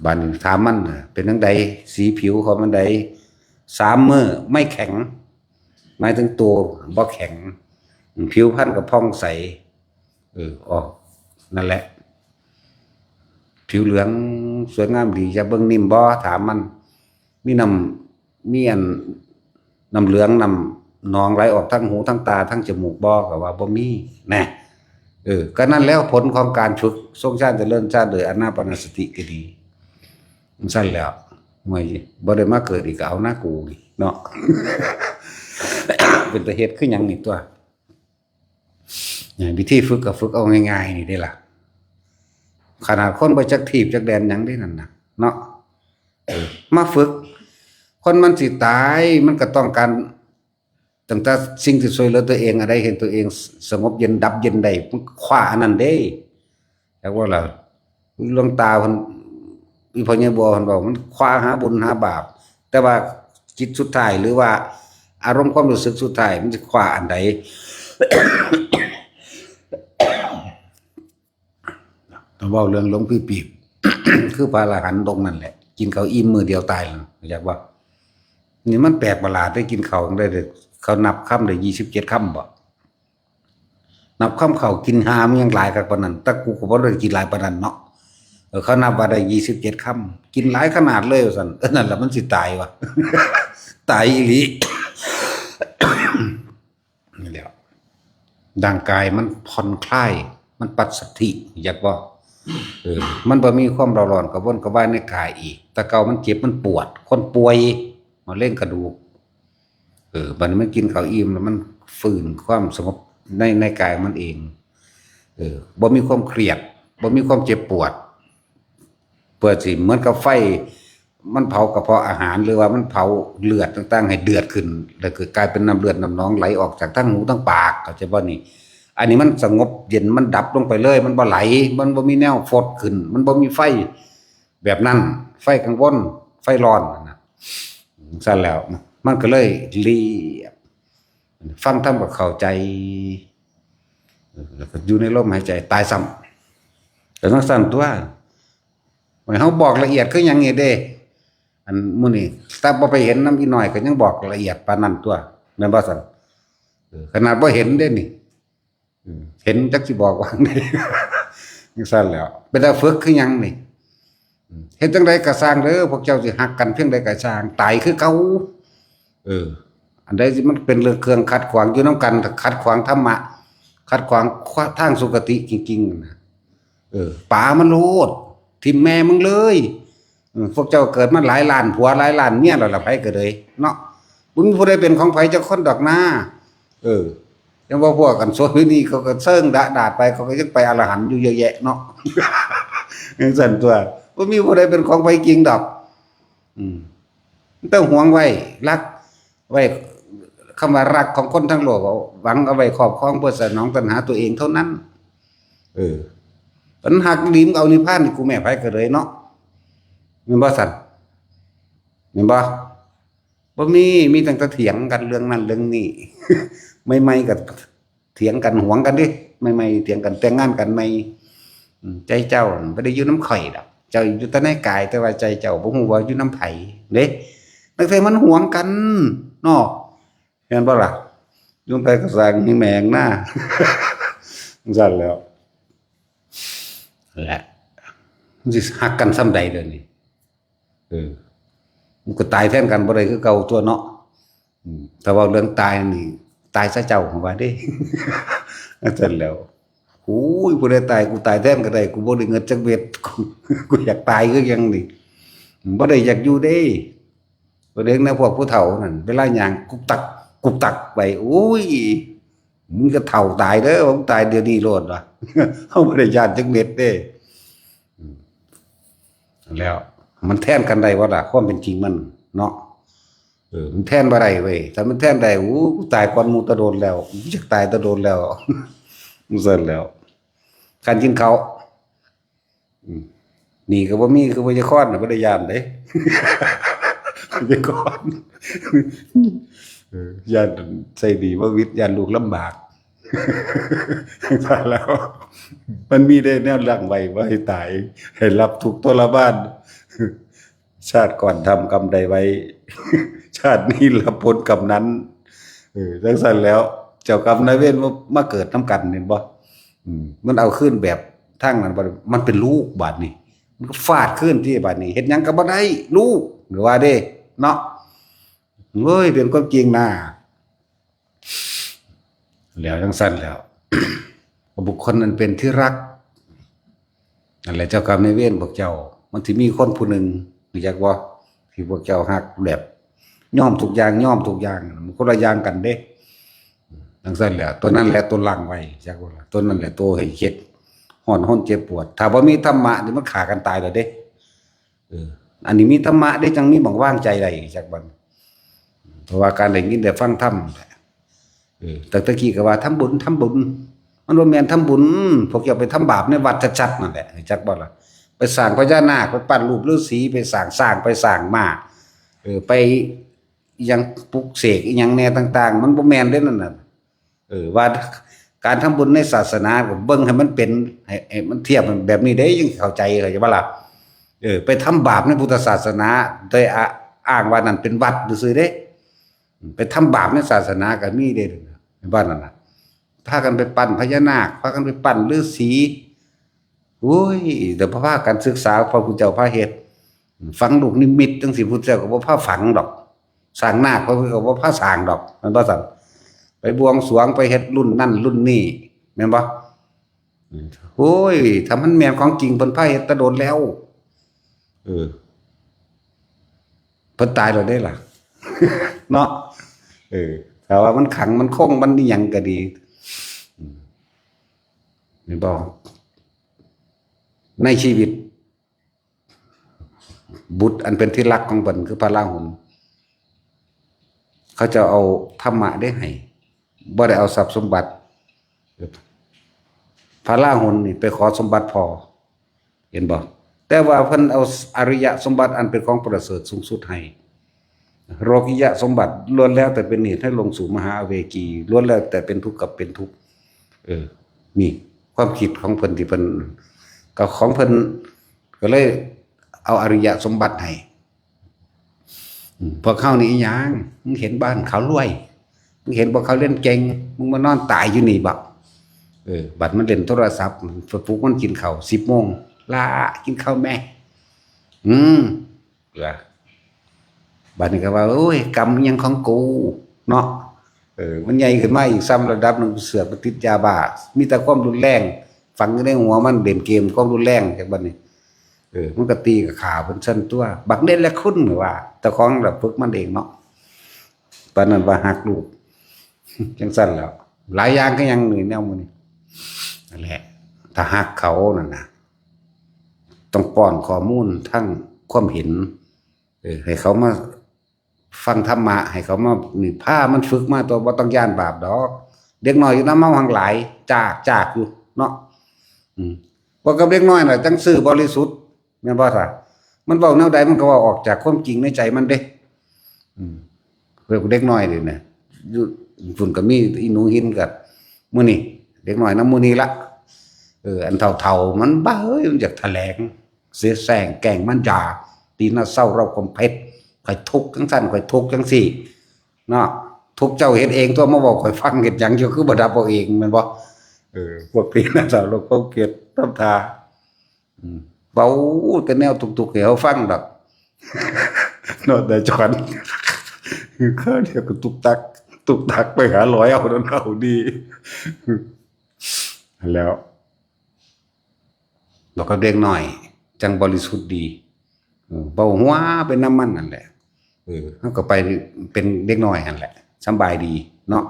บาดนี้ถามมันน่ะ เป็นจั่งใด สีผิวเขามันใด สามมื้อไม่แข็ง หมายถึงตัวบ่แข็ง ผิวพรรณก็ผ่องใส เออ ออก นั่นแหละ ผิวเหลืองสวยงามดี อยากเบิ่งนิ่มบ่ ถามมัน มีน้ำ มีอัน น้ำเหลือง น้ำหนองไหลออกทั้งหูทั้งตาทั้งจมูกบ่ ก็ว่าบ่มี แน่ เออ ก็นั่นแล้วผลของการฝึก ทรงฌานเจริญฌานโดยอานาปานสติก็ดี มันซั่นแล้ว เมื่อย บ่ได้มาเกิดอีกก็เอาหน้ากูนี่เนาะ เป็นตาเฮ็ดคือหยังนี่ตัว เนี่ย วิธีฝึกก็ฝึกเอาง่ายๆนี่เด้ล่ะ ขนาดคนบ่จักถีบจักแดนหยังเด้นั่นน่ะ เนาะ เออ มาฝึก คนมันสิตาย มันก็ต้องการ ตั้งแต่สิ่งที่ช่วยเหลือตัวเอง อะไรเห็นตัวเองสงบเย็นดับเย็นได้ มันคว้าอันนั้นเด้ จักว่าล่ะ หลวงตาเพิ่น อีพ่อใหญ่บัวเพิ่นบอก มันคว้าหาบุญหาบาป แต่ว่าจิตสุดท้าย หรือว่าอารมณ์ความรู้สึกสุดท้าย มันสิคว้าอันใด ถ้าเว้าเรื่องหลวงพี่ปีบ คือพระอรหันต์องค์นั่นแหละ กินข้าวอิ่มมื้อเดียวตายแล้ว อยากว่า นี่มันแปลกประหลาด ได้กินข้าวได้ เขานับคำได้ยี่สิบเจ็ดคำบ่ นับคำข้าวกินหามันยังหลายคักปานนั้น แต่กูก็บ่ได้กินหลายปานนั้นเนาะ เออ เขานับว่าได้ยี่สิบเจ็ดคำ กินหลายขนาดเลยว่าซั่น เออ นั่นล่ะมันสิตายวะ ตายอีหลี นี่แหละ ร่างกายมันผ่อนคลาย มันปัสสัทธิ อยากว่า เออ มันบ่มีความเร่าร้อนกระวนกระวายในกายอีก แต่เก่ามันเจ็บมันปวด คนป่วย มะเร็งกระดูก เออ บัดนี้มันกินข้าวอิ่มแล้วมันฟื้นความสงบใน ในกายมันเอง เออ บ่มีความเครียด บ่มีความเจ็บปวด เพื่อสิเหมือนกับไฟ มันเผากระเพาะอาหาร หรือว่ามันเผาเลือดต่างๆ ให้เดือดขึ้น แล้วก็กลายเป็นน้ำเลือดน้ำหนองไหลออกจากทั้งหูทั้งปาก เข้าใจบ่นี่? อันนี้มันสงบเย็น มันดับลงไปเลย มันบ่ไหล มันบ่มีแนวฟดขึ้น มันบ่มีไฟแบบนั้น ไฟกังวล ไฟร้อนนั่นน่ะ ซั่นแล้ว มันก็เลยเรียบ ฟังธรรมก็เข้าใจ แล้วก็อยู่ในลมหายใจ ตายซ้ำ แต่จั่งซั้นตัว ให้เฮาบอกละเอียดคือหยังนี่เด้ อันมื้อนี้ ถ้าบ่ไปเห็นนำอีน้อยก็ยังบอกละเอียดปานนั้นตัว แม่นบ่ซั่น? เออ ขนาดบ่เห็นเด้นี่ อืม เห็นจักสิบอกว่าไง จั่งซั้นแหล้ว เป็นตาฝึกคือหยังนี่ อืม เฮ็ดจั่งใดก็ซ่างเด้อ พวกเจ้าสิฮักกันเพียงใดก็ซ่าง ตายคือเก่า เออ อันใดที่มันเป็นเรื่องเครื่องขัดขวางอยู่นำกัน ขัดขวางธรรมะ ขัดขวางทางสุคติจริงๆ นะ เออ ป๋ามันโลด ถิ่มแม่มึงเลย อืม พวกเจ้าเกิดมาหลายล้านผัวหลายล้านเมียแล้วล่ะ ไผก็เลยเนาะ บ่มีผู้ใดเป็นของไผจักคนดอกนา เออ ยังว่าพวกกันโสเภณีเขาก็เซิ่งดะดาษไป เขาก็ยังไปอรหันต์อยู่เยอะแยะเนาะ จั่งซั้นตัว บ่มีผู้ใดเป็นของไผจริงดอก อืม แต่หวงไว้ รักไว้ คำว่ารักของคนทั้งโลก หวังเอาไว้ครอบครองเพื่อสนองตัณหาตัวเองเท่านั้น เออ มันฮักดี มึงเอานิพพานนี่ กูแม่ไผก็เลยเนาะ แม่นบ่ซั่น? แม่นบ่? บ่มี มีตั้งแต่เถียงกันเรื่องนั้นเรื่องนี้ ใหม่ๆ ก็เถียงกัน หวงกันเด้ ใหม่ๆ เถียงกัน แต่งงานกันใหม่ อืม ใจเจ้าบ่ได้อยู่นำข้อยดอก เจ้าอยู่แต่ในกาย แต่ว่าใจเจ้าบ่ฮู้ว่าอยู่นำไผเด้ ตั้งแต่มันหวงกันเนาะ แม่นบ่ล่ะ? อยู่นำไผก็ซ่าง มีแม่งนา จั่งซั้นแหล้ว แหละ มันสิฮักกันส่ำใดเดี๋ยวนี้ เออ มันก็ตายแทนกันบ่ได้คือเก่าตัวเนาะ อืม ถ้าเว้าเรื่องตายนี่ ตายซะเจ้า ว่าเด้ จั่งซั้นแหล้ว โอ้ย ผู้ใดตาย กูตายแทนก็ได้ กูบ่ได้เงินจักเม็ด กู กูอยากตายคือหยังนี่ บ่ได้อยากอยู่เด้ บ่ได้นะ พวกผู้เฒ่านั่น เวลาย่างกุกตัก กุกตักไป โอ้ย มึงก็เฒ่าตายเด้อ มึงตายเดี๋ยวนี้โลดว่ะ เฮาบ่ได้ย้านจักเม็ดเด้ แล้ว มันแทนกันได้บ่ล่ะ ความเป็นจริงมันเนาะ เออ มันแทนบ่ได้เว้ย ถ้ามันแทนได้ โอ้ กูตายก่อนหมู่ตะโดนแล้ว กูอยากตายตะโดนแล้ว มันซั่นแล้ว การกินข้าว อืม นี่ก็บ่มี คือพยาคอนน่ะ บ่ได้ย้านเด้ พยาคอน เออ ย้านใส่ดีบ่วิทย์ ย้านลูกลำบาก แล้ว มันมีได้แนวหลังไว้บ่ให้ตาย ให้รับทุกข์ทรมาน ชาติก่อนทำกรรมใดไว้ ชาตินี้รับผลกรรมนั้น เออ จังซั่นแล้ว เจ้ากรรมนายเวรมา มาเกิดนำกัน เห็นบ่ อืม มันเอาคืนแบบทางนั้นบ่ มันเป็นลูกบาดนี้ มันก็ฟาดคืนที่บาดนี้ เฮ็ดหยังก็บ่ได้ ลูก หรือว่าเด้ เนาะ เฮ้ย เป็นความจริงนะ แล้วจังซั่นแล้ว บุคคลอันเป็นที่รัก นั่นแหละ เจ้ากรรมนายเวรพวกเจ้า มันสิมีคนผู้หนึ่ง รู้จักบ่ ที่พวกเจ้าฮักแบบ ยอมทุกอย่าง ยอมทุกอย่าง มันคนละอย่างกันเด้ จังซั่นแหละ ตัวนั้นแหละตัวหลังไว้ จักบ่ล่ะ ตัวนั้นแหละตัวให้เฮ็ด ฮ้อนฮนเจ็บปวด ถ้าบ่มีธรรมะนี่มันฆ่ากันตายแล้วเด้ เออ อันนี้มีธรรมะเด้ จังมีหม่องวางใจได้ จักบ่ เพราะว่าการได้ยินได้ฟังธรรม เออ แต่ตะกี้ก็ว่าทำบุญ ทำบุญ มันบ่แม่นทำบุญ พวกเจ้าไปทำบาปในวัดชัดๆนั่นแหละ จักบ่ล่ะ ไปสร้างพญานาค ไปปั้นรูปฤาษี ไปสร้างช้าง ไปสร้างม้า เออ ไปอิหยังปลุกเสกอิหยังแน่ต่างๆ มันบ่แม่นเด้นั่นน่ะ เออ ว่าการทำบุญในศาสนาก็เบิ่งให้มันเป็น ให้ ให้มันเทียบแบบนี้เด้ จังเข้าใจ เข้าใจบ่ล่ะ เออ ไปทำบาปในพุทธศาสนา โดยอ้างว่านั่นเป็นวัดซื่อๆเด้ ไปทำบาปในศาสนาก็มีเด้ เห็นบ่นั่นน่ะ พากันไปปั้นพญานาค พากันไปปั้นฤาษี โอ้ย แต่พอพากันศึกษาพระพุทธเจ้าพาเฮ็ด ฝังลูกนิมิตจังซี่ พุทธเจ้าก็บ่พาฝังดอก สร้างนาค พระพุทธก็บ่พาสร้างดอก แม่นบ่ซั่น ไปบวงสรวง ไปเฮ็ดรุ่นนั่นรุ่นนี้ แม่นบ่ โอ้ย ถ้ามันแม่นของจริง เพิ่นพาเฮ็ดแต่โดนแล้ว เออ เพิ่นตายแล้วเด้ล่ะ เนาะ เออ ถ้าว่ามันขัง มันคง มันอิหยังก็ดี อืม แม่นบ่ ในชีวิต บุตรอันเป็นที่รักของเพิ่นคือพระราหุล เขาจะเอาธรรมะได้ให้ บ่ได้เอาทรัพย์สมบัติ พระราหุลนี่ไปขอสมบัติพ่อ เห็นบ่ แต่ว่าเพิ่นเอาอริยสมบัติอันเป็นของประเสริฐสูงสุดให้ โลกิยสมบัติล้วนแล้วแต่เป็นเหตุให้ลงสู่มหาอเวจี ล้วนแล้วแต่เป็นทุกข์กับเป็นทุกข์ เออ นี่ความคิดของเพิ่นที่เพิ่น ก็ของเพิ่นก็เลยเอาอริยสมบัติให้ อืม พวกเขานี่อีหยัง มึงเห็นบ้านเขารวย มึงเห็นพวกเขาเรียนเก่ง มึงมานอนตายอยู่นี่บ่ เออ บัดมันเล่นโทรศัพท์ ปลุกมันกินข้าว สิบโมง "หล้า กินข้าวแม่" อืม เออ บัดนี้ก็ว่า "โอ้ย กรรมอิหยังของกู" เนาะ เออ มันใหญ่ขึ้นมาอีกซ้ำระดับหนึ่ง เสือกไปติดยาบ้า มีแต่ความรุนแรง ฝังอยู่ในหัวมัน เล่นเกม ความรุนแรง จากบัดนี้ เออ มันก็ตีกับขาเพิ่นซั่นตัว บักเนรคุณว่า เจ้าของน่ะฝึกมันเองเนาะ ปานนั้นว่าฮักลูก จังซั่นแหล้ว หลายอย่างคือหยังนี่แนวหมู่นี้ นั่นแหละ ถ้าฮักเขานั่นน่ะ ต้องป้อนข้อมูลทั้งความเห็น เออ ให้เขามาฟังธรรมะ ให้เขามา นี่ พามันฝึกมาตัว บ่ต้องย้านบาปดอก เด็กน้อยอยู่นำเฮาหั่นหลาย จาก จากอยู่เนาะ อืม บ่กับเด็กน้อยน่ะ จังซื่อบริสุทธิ์ แม่นบ่ซะ มันเว้าแนวใดมันก็เว้าออกจากความจริงในใจมันเด้ อืม เรื่องเด็กน้อยนี่นะ อยู่พุ่นก็มีอีหนูหินกับหมู่นี้ เด็กน้อยนำหมู่นี้ละ เออ อันเฒ่าๆมันบ้าเอ้ย มันอยากแถลง เสียแซงแกล้งมันด่า ตีหน้าเศร้าเล่าความเท็จ ข้อยทุกข์จังซั่น ข้อยทุกข์จังซี่ เนาะ ทุกข์เจ้าเฮ็ดเองตัว มาเว้าข้อยฟังเฮ็ดหยัง เจ้าคือบ่ดับเอาเอง แม่นบ่ เออ พวกตีหน้าเศร้าเล่าความเท็จ ทำท่า อืม เว้าแต่แนวทุกข์ๆให้เฮาฟังดอก เนาะ แต่จอน ข้าวเดียวก็ตุกตัก ตุกตักไปหาร้อยเอานั่นเอาดี แล้ว แล้วก็เด็กน้อย จังบริสุทธิ์ดี เออ เว้าหัวไปนำมันนั่นแหละ เออ เฮาก็ไปเป็นเด็กน้อยหั่นแหละ สำบายดีเนาะ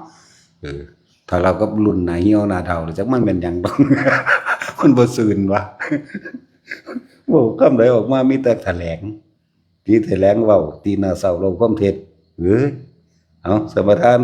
เออ ถ้าเราก็รุ่นหน้าเหี่ยวหน้าเฒ่า จักมันเป็นหยังดอก มันบ่ซื่นวะ เว้าคำใดออกมามีแต่แถลง ผีแถลงเว้า ตีหน้าเศร้าเล่าความเท็จ เอ้ย เอา สมภาร